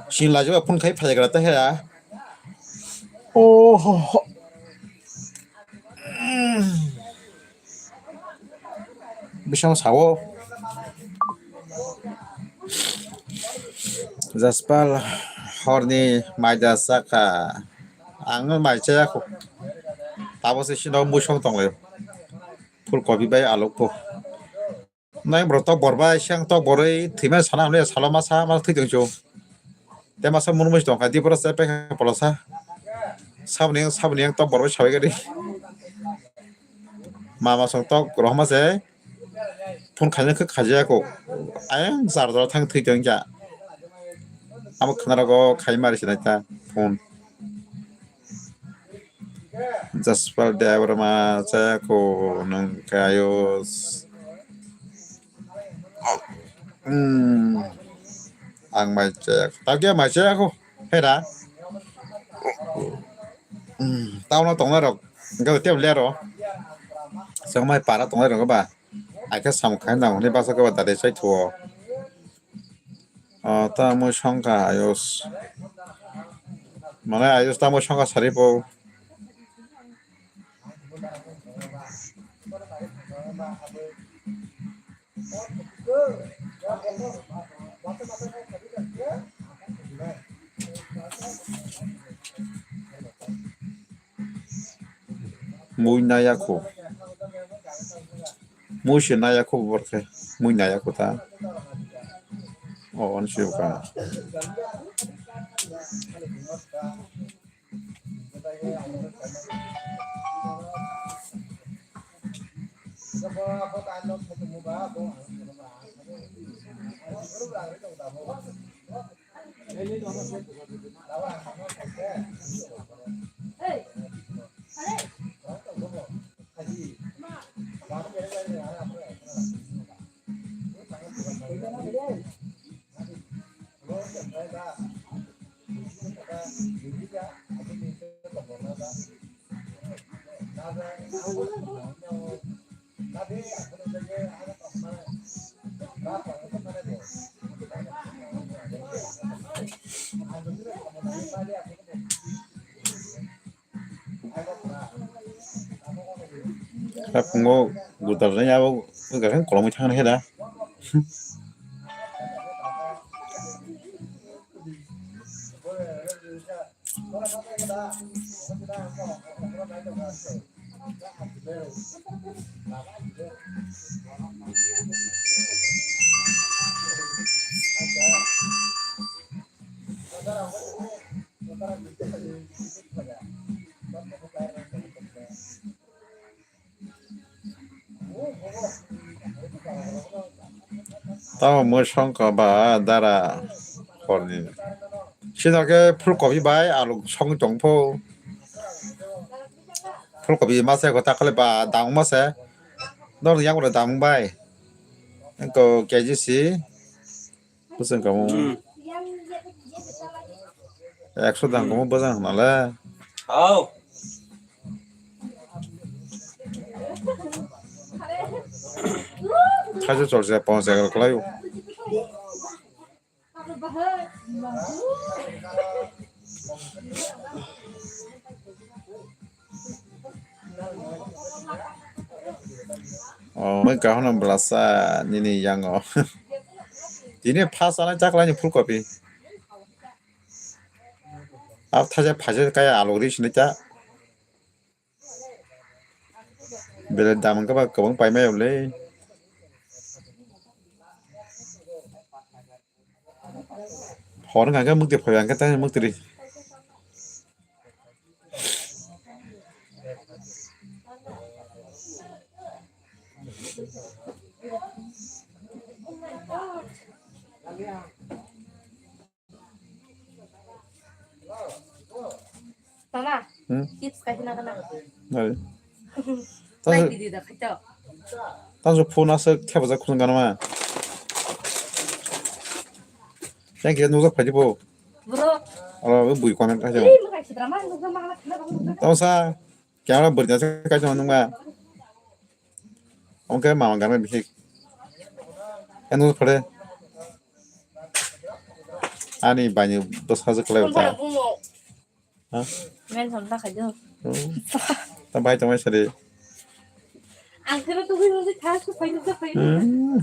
Sin lajo phone khai phaigra ta hera. Oh. Bising sao. Jaspal horni mai da saka. Ang mai chaya kho. Tabo se sino musong tonglai. Phul kopi bai aluk po. Nai bro tok bor bai siang tok boroi thima sana hwnwi salo masa ma thwi tong chu. Te masa mun musi tong kha di bro se pe polosa. Sabni sabni tok bor bai sawi gari. Mama song tok rohma se. Phone khaina khe khaja ko. Ayang jar jar thang thwi tong ja. Amo khna rogo khai mari sinai ta phone. Jaspal Debbarma chaya ko nung kayos. Hmm. Ang mai chaya ko. Tao kya mai chaya ko. Hera. Hmm. Tao na tong na rok. Gau tep lero. Sang mai para tong na rok ba. Aika sam khai na huni basa ko ba dade sai thuo. Ah, tamo songkha Ayush. Mane Ayush tamo songkha sari po. Mui naya kho. Mui se naya kho bor khe. Mui naya kho ta. O, on se ka. Kha phungo gutal nai abo wngkha khe kolomwi thangna khe da. Tamo mwsongkha ba dara horni. Sino khe phulkopi bai alu songwi tongpho. Phulkopi masa ko takle ba dang masa. Nor yang ro dang bai. Engko K G si. Bwswng kamo. Hmm. Ekso dang kamo bwswng hwnale. Hao. Thaisa chorsa ponchas egar kwlaio. O, mui kaham no bwlasa nini yango. Tini first anai chaklai ni phulkopi. Abo thaisa phaisa kaya alu ri sini ta. Belai dam wngkha ba kwbang paimaya le. Hor wngkha khe mukti phai, hwnkhe tei mukti ri. Mama, hmm? Chips kaisa na kana? Nari. Nai di di da khaito. Taso phone asa kheba jak khun kana ma. Yang khe nujak phaidi bo. Bro. Alo bui comment kaisa. Ei mo kaisa drama nujak ma kana khna ba nujak. Tamo sa. Camera bwrwi nasa kaisa nungma. Omo khe mama gana bihik. Eno phare. Ani bani bwsajwk kwlai ta. Ha? Men hon ta khajo. Hmm. Ta bai tongmai sari. Ang khe to hui hui tha su phai ta phai. Hmm.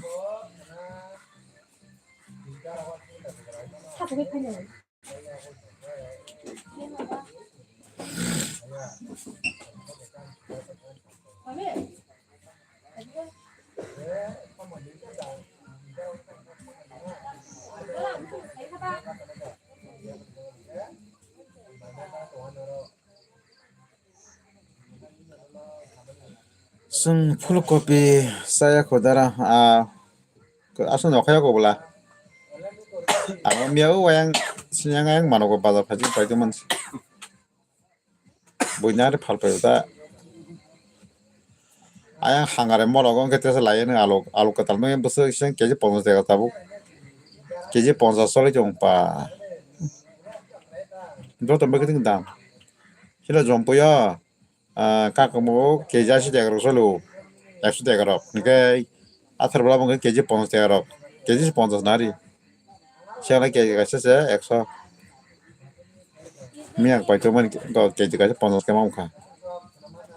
Sa phai phai. Chwng phulkopi chaya kho dara, ah, aswk nokhaya kho bwla. Amo miyao ayang sinyang ayang manogo bazar phai phai tongmani. Buini ari phal phai ta. Ayang hangare morogo wngkhe tesa lai nw alu, alu kwtal nw bwswk siyang K G ponchash taka tabuk. K G ponchash choli tong pa. Joto bagwi tong dam. Sila jompuyo. Ah, kakumo K G asi degarok solo, ekso degarok. Hingke athar bwla bo hingke K G ponchash degarok. K G ponchash nari. Siyana K G kaisa se ekso. Miyak pai to mani K G kaisa ponchash khe mamkha.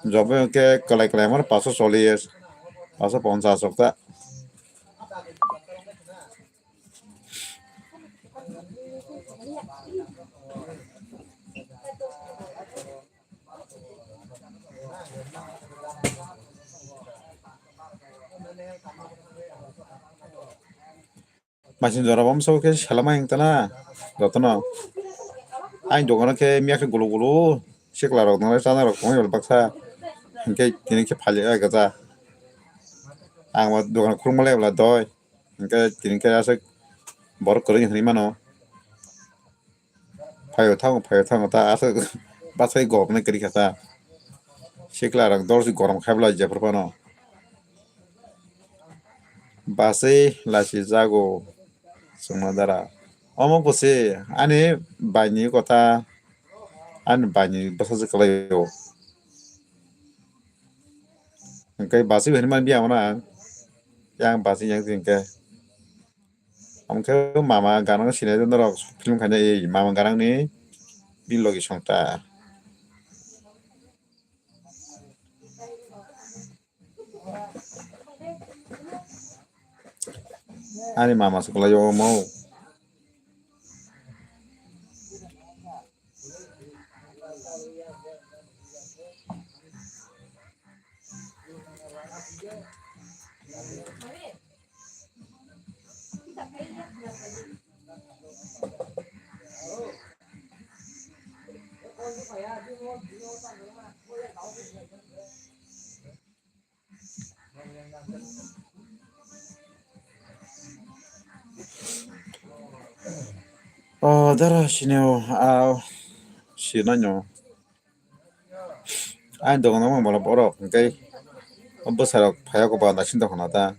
Job hingke kwlai kwlai mani paso chollish, paso ponchash okta. Machine jora bom sabo khe selama hing tana jotono. Aini dogano khe miya khe gulu gulu sikla rok nang chana rok tongwi baksa. Hingke tini khe phali ai gaja. Ang o dogan khulumma lai bwla doi. Hingke tini khe aswk borok kwrwi hinwi mano. Phaio thango, phaio thango ta aswk bachai gopnai kwrwi kha ta. Sikla rok dorsi gorom khai bwlai jephru phano. Bachai lasi jago chwngno dara. Omo bo se ani bai ni kotha, ani bai ni bwsajwk kwlai o. Hingke bachai bai hinmani biya mano ang. Yang bachai yang hingke. Omo khe mama ganang sinai norok film khaina, ei mama ganang ni bilogi songta. Ani mama se kwlai o omo. O dara sini o, a, sini no. Ani dogan o borok hingke bwsarok phaiya kok ba naising tongkha na ta.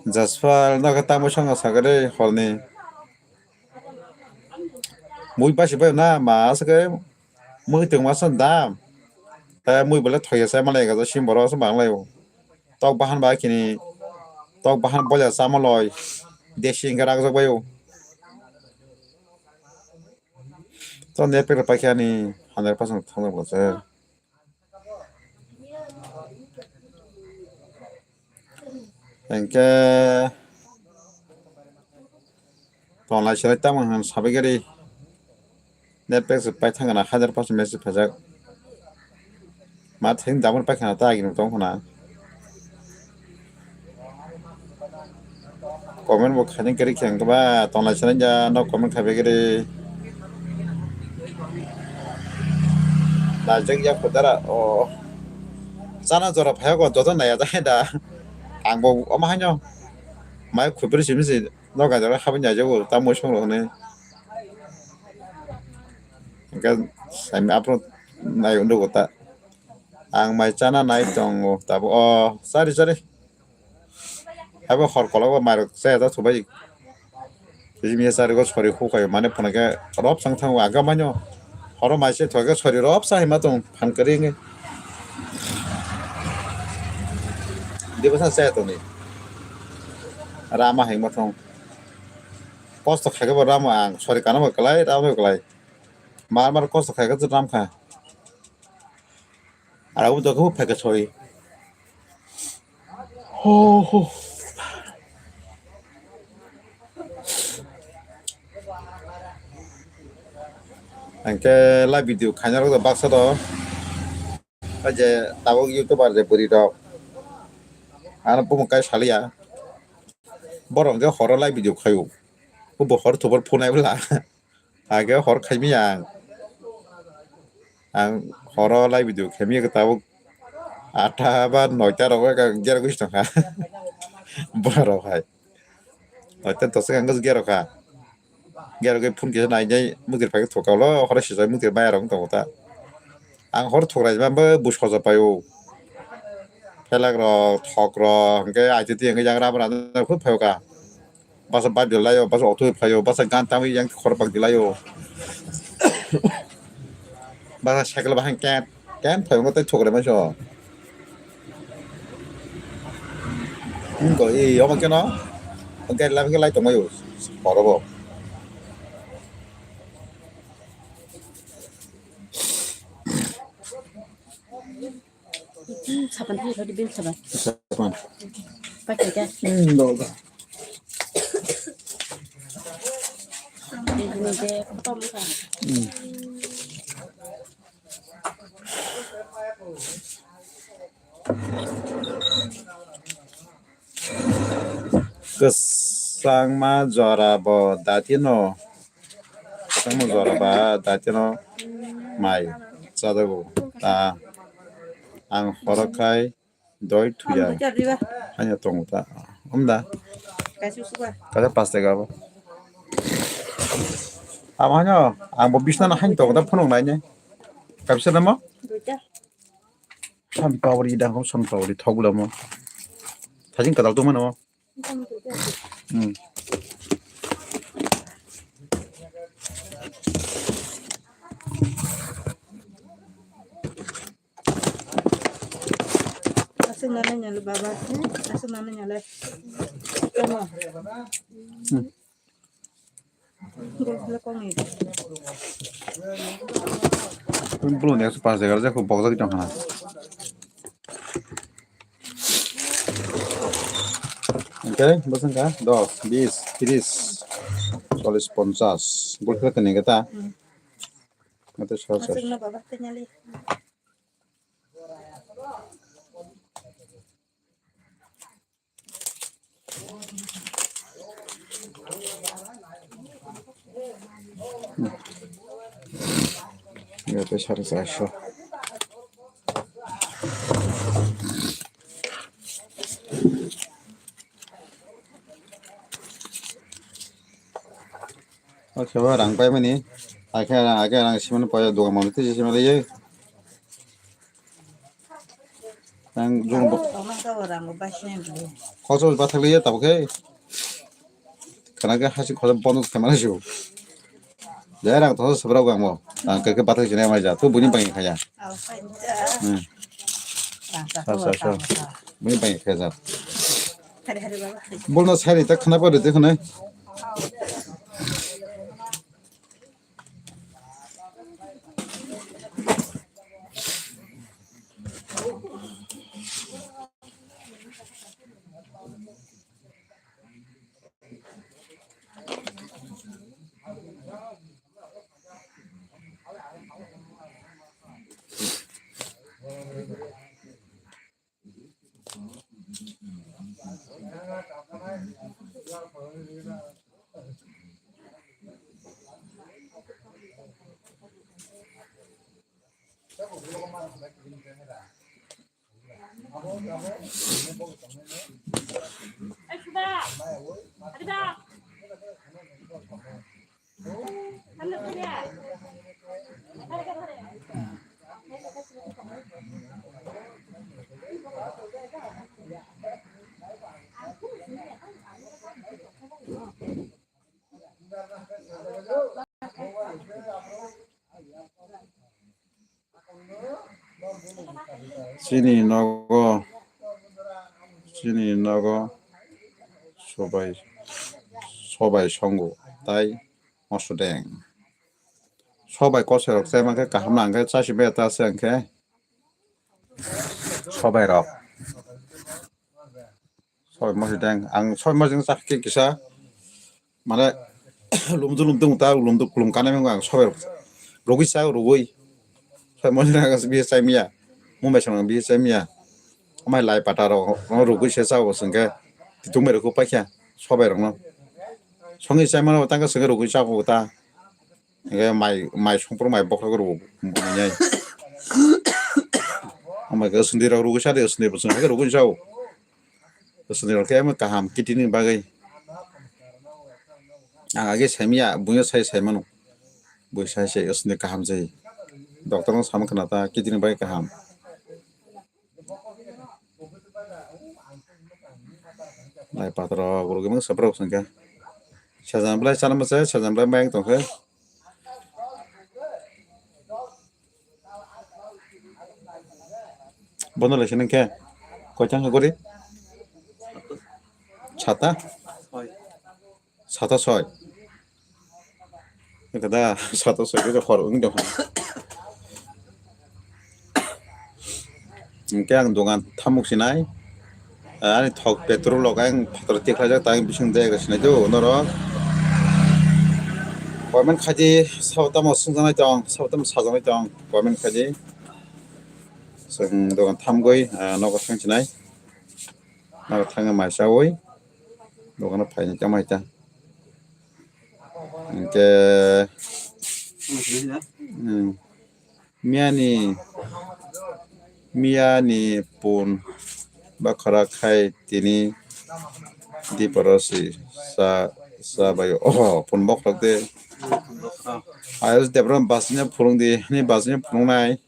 Jaspal no khe tamo songno sakhe de horni. Mui basi bai na ma aswk mui tongma song dam. Tei mui bole thoya sai malai ga sim borok aswk manglai o. Tok bahan bai kini tok bahan bolya chama loi. Desi hingke rakjak bai o. To ne pekre paikhe ani hundred percent thangna bwlase. Hingke tonglai selai tamo hwn sabai gari. Net pack se pai thangna hajar paso message phajak. Ma thing damon pai khana ta agini tong khana. Comment bo khaini kari khe ang ba tongnai sanai ja no comment khai begri. Najak ya khudara o. Chana jora phai ko joto naya jai da. Ang bo omo haino. Mai khubri simi si no ga jora habin ja jago ta mo song ro ne. Engka sami apro nai undo kota. Ang mai chana nai tongo tabo o sari sari. Habo hor kolok bo mairok chaya ta thubai. Tiji miya sari go sori khu kayo mane phone ke rob sang thango aga manyo. Horo mai se thoke sori rob sa hima tong phan kari nge. Diba sa chaya toni. Rama hengma thong. Kosto khaikhe bo ramo ang sori kana bo kwlai ramo bo kwlai. Mar mar kosto khaikhe ram kha. Aro bo dokhe bo phaikhe sori. Ho ho. Angke live video khaina rok baksa do. Aje tabuk YouTuber je bwrwi rok. Ano bumung kai saliya. Borok je horo live video khayo. Bo hor thubor phunai bwla. Age hor khaimi ang. Ang horo live video khaimi tabuk atta ba noita rok gera gwi tongkha. Borok hai. Noita tosik ang gera kha. Gera gwi phone kisa nai nai mukir phai thokalo horo sijak mukir maya rok tongo ta. Ang hor thokrai ma bo busoja paio. Phelak rok, thok rok, hwnkhe aititi hwnkhe yang rab rab khub phaio ka. Basa bike di laio, basa auto phaio, basa gan tangwi yang khor bak di laio. Basa cycle bahai ken, ken phaio tei thokre maiso. Wngko i omo keno, gari lam khe lai tongmaio, horo bo. Sapan hai rodi bin sapan. Sapan. Pakai ka? Hmm, dol da. Ini je tom ka. Hmm. Kwchangma jora bo datino. Kwchangma jora ba datino mai chajago. Ta ang horo khai doi thuya. Hanya tongo ta. Umda. Kaisa pas taka bo. Amo hanya ang bo bisna na hanya tongo ta phunuk nai ne. Kaisa namo? Sunflower idang ko sunflower thok lamo. Thajin kadal to mano. Hmm. Aswk nana nyale baba. Aswk nana nyale. Tamo. Hmm. Bulu ni ekso pas degar jako bokjagwi tongkha na. Hwnkhe bwswk wngkha dos, bis, tris, chollis, ponchas. Bulu khe tini khe ta. Ate sal sal. Yato sare charso. O khe bo rang paimani. Akhe rang, akhe rang simani poya dogan mani twi simani ye. Ang jung bo. Koso bathak liya tabuk khe. Khana khe hasi khosa bono khamana siu. Jai rang thasa sabra gangmo. Ang khe bathak sinai mai ja. Tu buni bangi khaya. Hmm. Sa, sa, sa. Buni bangi khaya ja. Bolno sari ta khana pore te khana. Chini nogo, chini nogo sobai, sobai songo tai mosodeng. Sobai kosoi rok chai mankhe kaham nang khe chasi bai ta se hwnkhe sobai rok. Soi mosodeng, ang soi mosodeng chakhe kisa, mane, lumdu lumdu ta, lumdu kulum kanai mung ang soi rugwi cha rugwi. Soi mosodeng ang bihi chai miya, mumbai song bihi chai miya. Amai lai pata rok, rugwi se cha bo sengke, titung bai rok paikha, sobai rok no. Songi chai mano tangka sengke rugwi cha bo ta. Hingke mai, mai songphuru mai bokhorok rw-, rwnai. Hambai khe swngdi rok rwgwi sa de, swngdi bo chwng hai khe rwgwi sa o. Swngdi rok khe omo kaham kidney ni bagwi. Ang age saimanya, buino sai sai mano. Bui sai sai swngdi kaham se. Doctor no sama khna ta kidney ni bagwi kaham. Lai patro gurugwi mung sabrok sangkha. Sajam belai chana masa, sajam belai mayang tongkha. Bono lai sinang khe. Koi tang gori? Sata? Soi. Sata soi. Kada sata soi ke hor ung dong. Hingke ang dogan thamuk sinai. Ani thok petrol rok ang phatar tikhlaijak tang bising de sinai do norok. Comment khaidi sabo tamo sungjaknai tong, sabo tamo sajaknai tong, comment khaidi. Chwng dogan thamgwi, ah, nogo thang sinai. Nogo thangwi mai chawi. Dogano phaini tamo hai ta. Hingke, hmm, miyani, miyani pun bakhora khai tini diporo si sa, sa bai o pun bokhorok de. Ayos debra basnya phurung di, ni basnya phurung nai.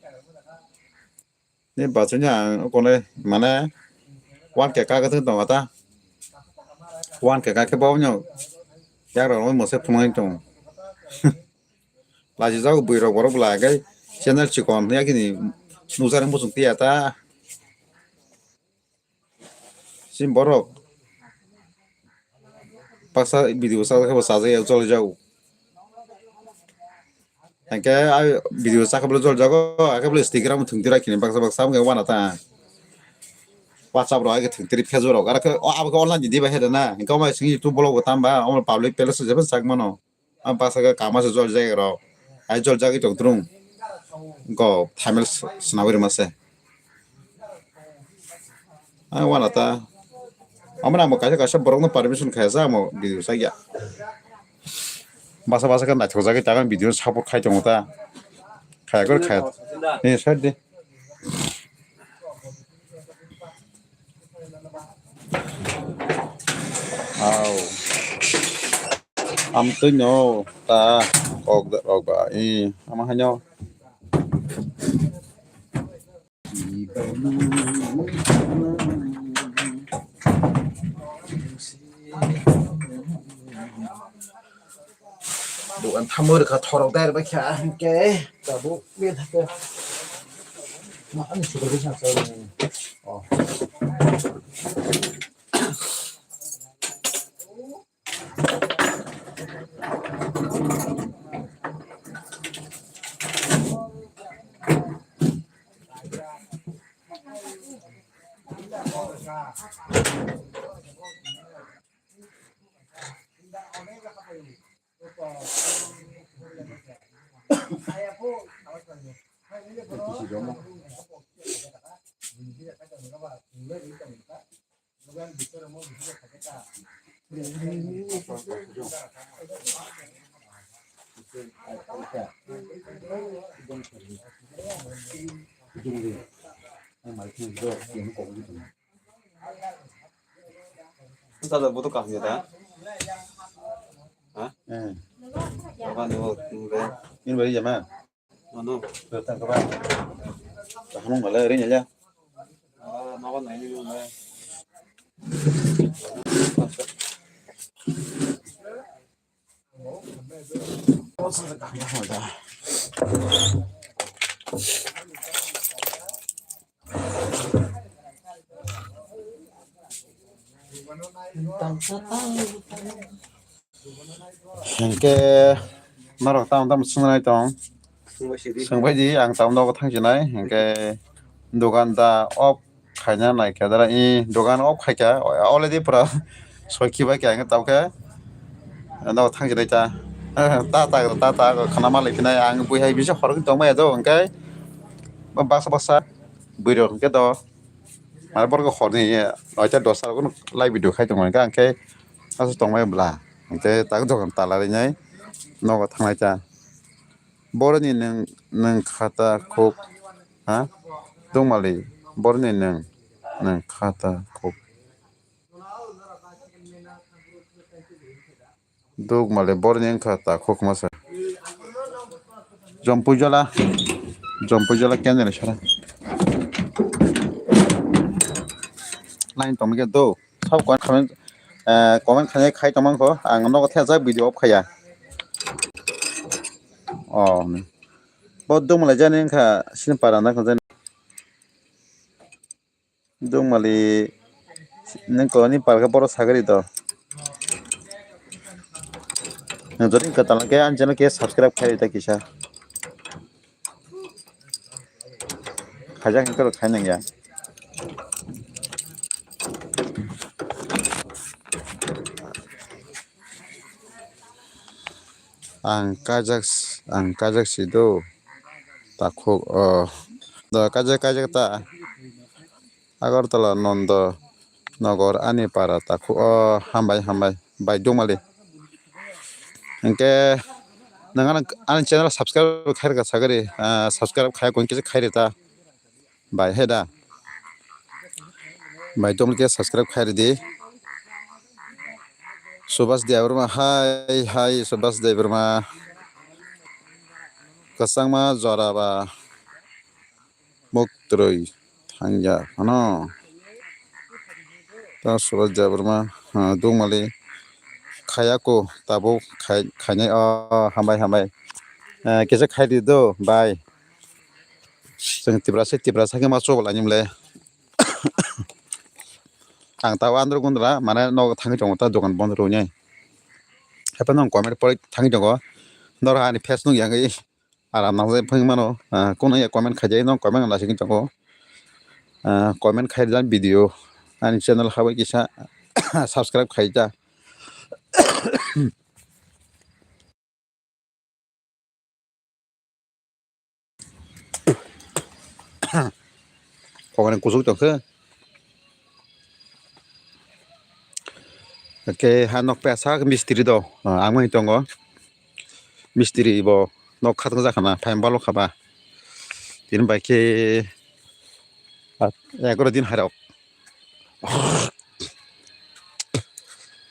Ni bachai ni ang konai mane one K kagwi thwng tongo ta. One K kagwi bo wngya. Yak rok mose phunuk wng tongo. Lachi jago bwrwi rok borok bwla khe channel chikon yakini nukjak muchung tiya ta. Chini borok baksa video sa khe bo chajak ya jol jago. Hingke a video chakhe bole jol jago, akhe bole Instagram thwng tira kini baksa baksa wngkhe wana ta. WhatsApp rok akhe thwng tiri Facebook rok, aro khe o abo khe online di diba heda na, hingke omo sing YouTube blog bo tamba, omo public place se jebo sak mano. A baksa khe kama se jol jaga rok, ai jol jagwi tong thung. Go thamel swnamwi rwma se. Ai wana ta. Amoni amo kaisa kaisa borokno permission khaya sa amo video chaya. Basa basa khe naithok jagwi ta video support khai tongo ta. Khaya khe khaya. Ni side de. Au. Amtwi no ta kok rok ba i ama hanyo. Dogan thamwi rwkha thorok dai rwbaikha hwnkhe tabuk bethakhe. Ma ani supervision sa. Oh. Tada butuh kah ni da? Ha? Eh. Apa ni, oh, ini beri jama. Ano? Datang ke mana? Tahan malah ring aja. Ah, makan na ini malah. Hingke norok tamo tamo swngnai tong. Swngbai di, ang tamo nogo thangsinai. Hingke dogan da off khaina naikha dara, i dogan off khaikha already pura soi khibai kha, hingke tamo khe nogo thangsinai ta. Ta ta ta ta khana malai phinai, ang bui hai bisa hor tongmaya do, hingke baksa baksa bui rok hingke do. Mane borok horni noita dosta rok live video khai tongo, hingke ang khe aswk tongmai bwla, hingke tak dogan tala rinai nogo thangnai ta. Boroni nwng, nwng khata khuk, ha? Dongmali, boroni nwng, nwng khata khuk. Duk male borni wngkha takhuk masa. Jompui jola. Jompui jola kendeni sara. Line tongmikhe do. Sab comment khamen, eh, comment khainai khai tongmangkho. Ang nogo thajak video off khaiya. Oh. Bo duk male jani wngkha sini para na jani. Dongmali, nini palka borok sagari to. Nwng jodi kwtal khe ani channel khe subscribe khai rwdi kisa. Khaijak hwnkhe rw khai nangya. Ang kaijak, ang kaijak si do. Takhuk, oh. Do kaijak, kaijak ta. Agartala Nondo Nogor ani para takhuk. Oh, hambai, hambai. Bai dongmali. Hingke nang ani, ani channel subscribe khairokha sagari. Ah, subscribe khaya kung kisa khairita. Bai, hai da. Bai, tong khe subscribe khai ridi. Subhas Debbarma, hai, hai, Subhas Debbarma. Kwchangma jora ba. Muktrwi thangya, ano. Ta Subhas Debbarma, ha, dungmali. Khayako, tabuk khai, khainai, oh, hambai, hambai. Eh, kisa khai di do, bai. Chwng Tiprasa, Tiprasa khe ma chobol ani mole. Ang tao andro gundra, mane nogo thangwi tongo ta dogan bondo rwnai. Haphano comment pori thangwi tongo. Noro ani face nung yang aram nang jai phang mano. Ah, kono ya comment khai jai no comment nang lasing tongo. Ah, comment khai jai video. Ani channel habai kisa subscribe khai ja. Kokani kusuk tongkhe. Oke, ha nok pesa mistiri do. Ah, ang mai tongo. Mistiri bo nok khatang jakana, phaim balo khaba. Tini bai khe, ah, egaro din hairok.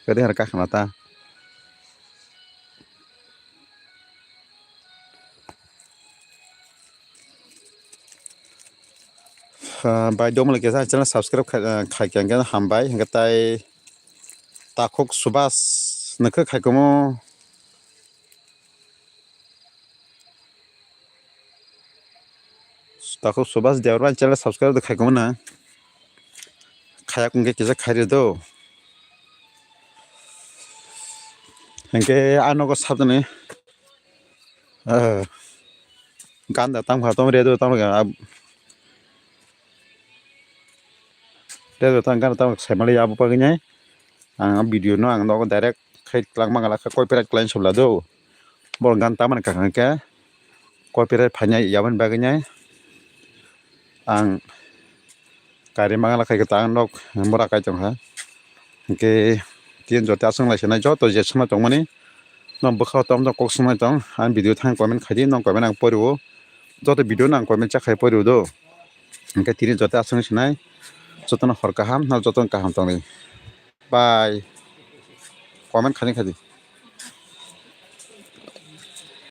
Kadi har kakhna ta. Ah, bai dongmani kisa channel subscribe khai, ah, khai khe hwnkhe hambai, hwnkhe tai takhuk Subhas nokhe khai komo. Takhuk Subhas Debbarma channel subscribe de khai komo na. Khaya kung khe kisa khai rw do. Hwnkhe a nogo sabjani. Ah, ganda tang pha tong redo tang ga. Redo tang ganda tang sai mali abo pagini. Ang video no ang nogo direct khai tlang mangala kha copyright claim subla do. Bor gan tamani kha khe copyright phainai yaboni bagwi nai ang kari mangala khai ta ang nok bora kai tong kha. Hwnkhe tin joto aswk lai sinai joto je swngnai tongmani no bwkha o tom tom kok swngnai tong ang video thang comment khai di, nong comment ang pori o joto video no ang comment cha khai pori o do. Hwnkhe tini joto aswk sinai jotono hor kaham no jotono kaham tongwi. Bye. Comment khaini khaidi.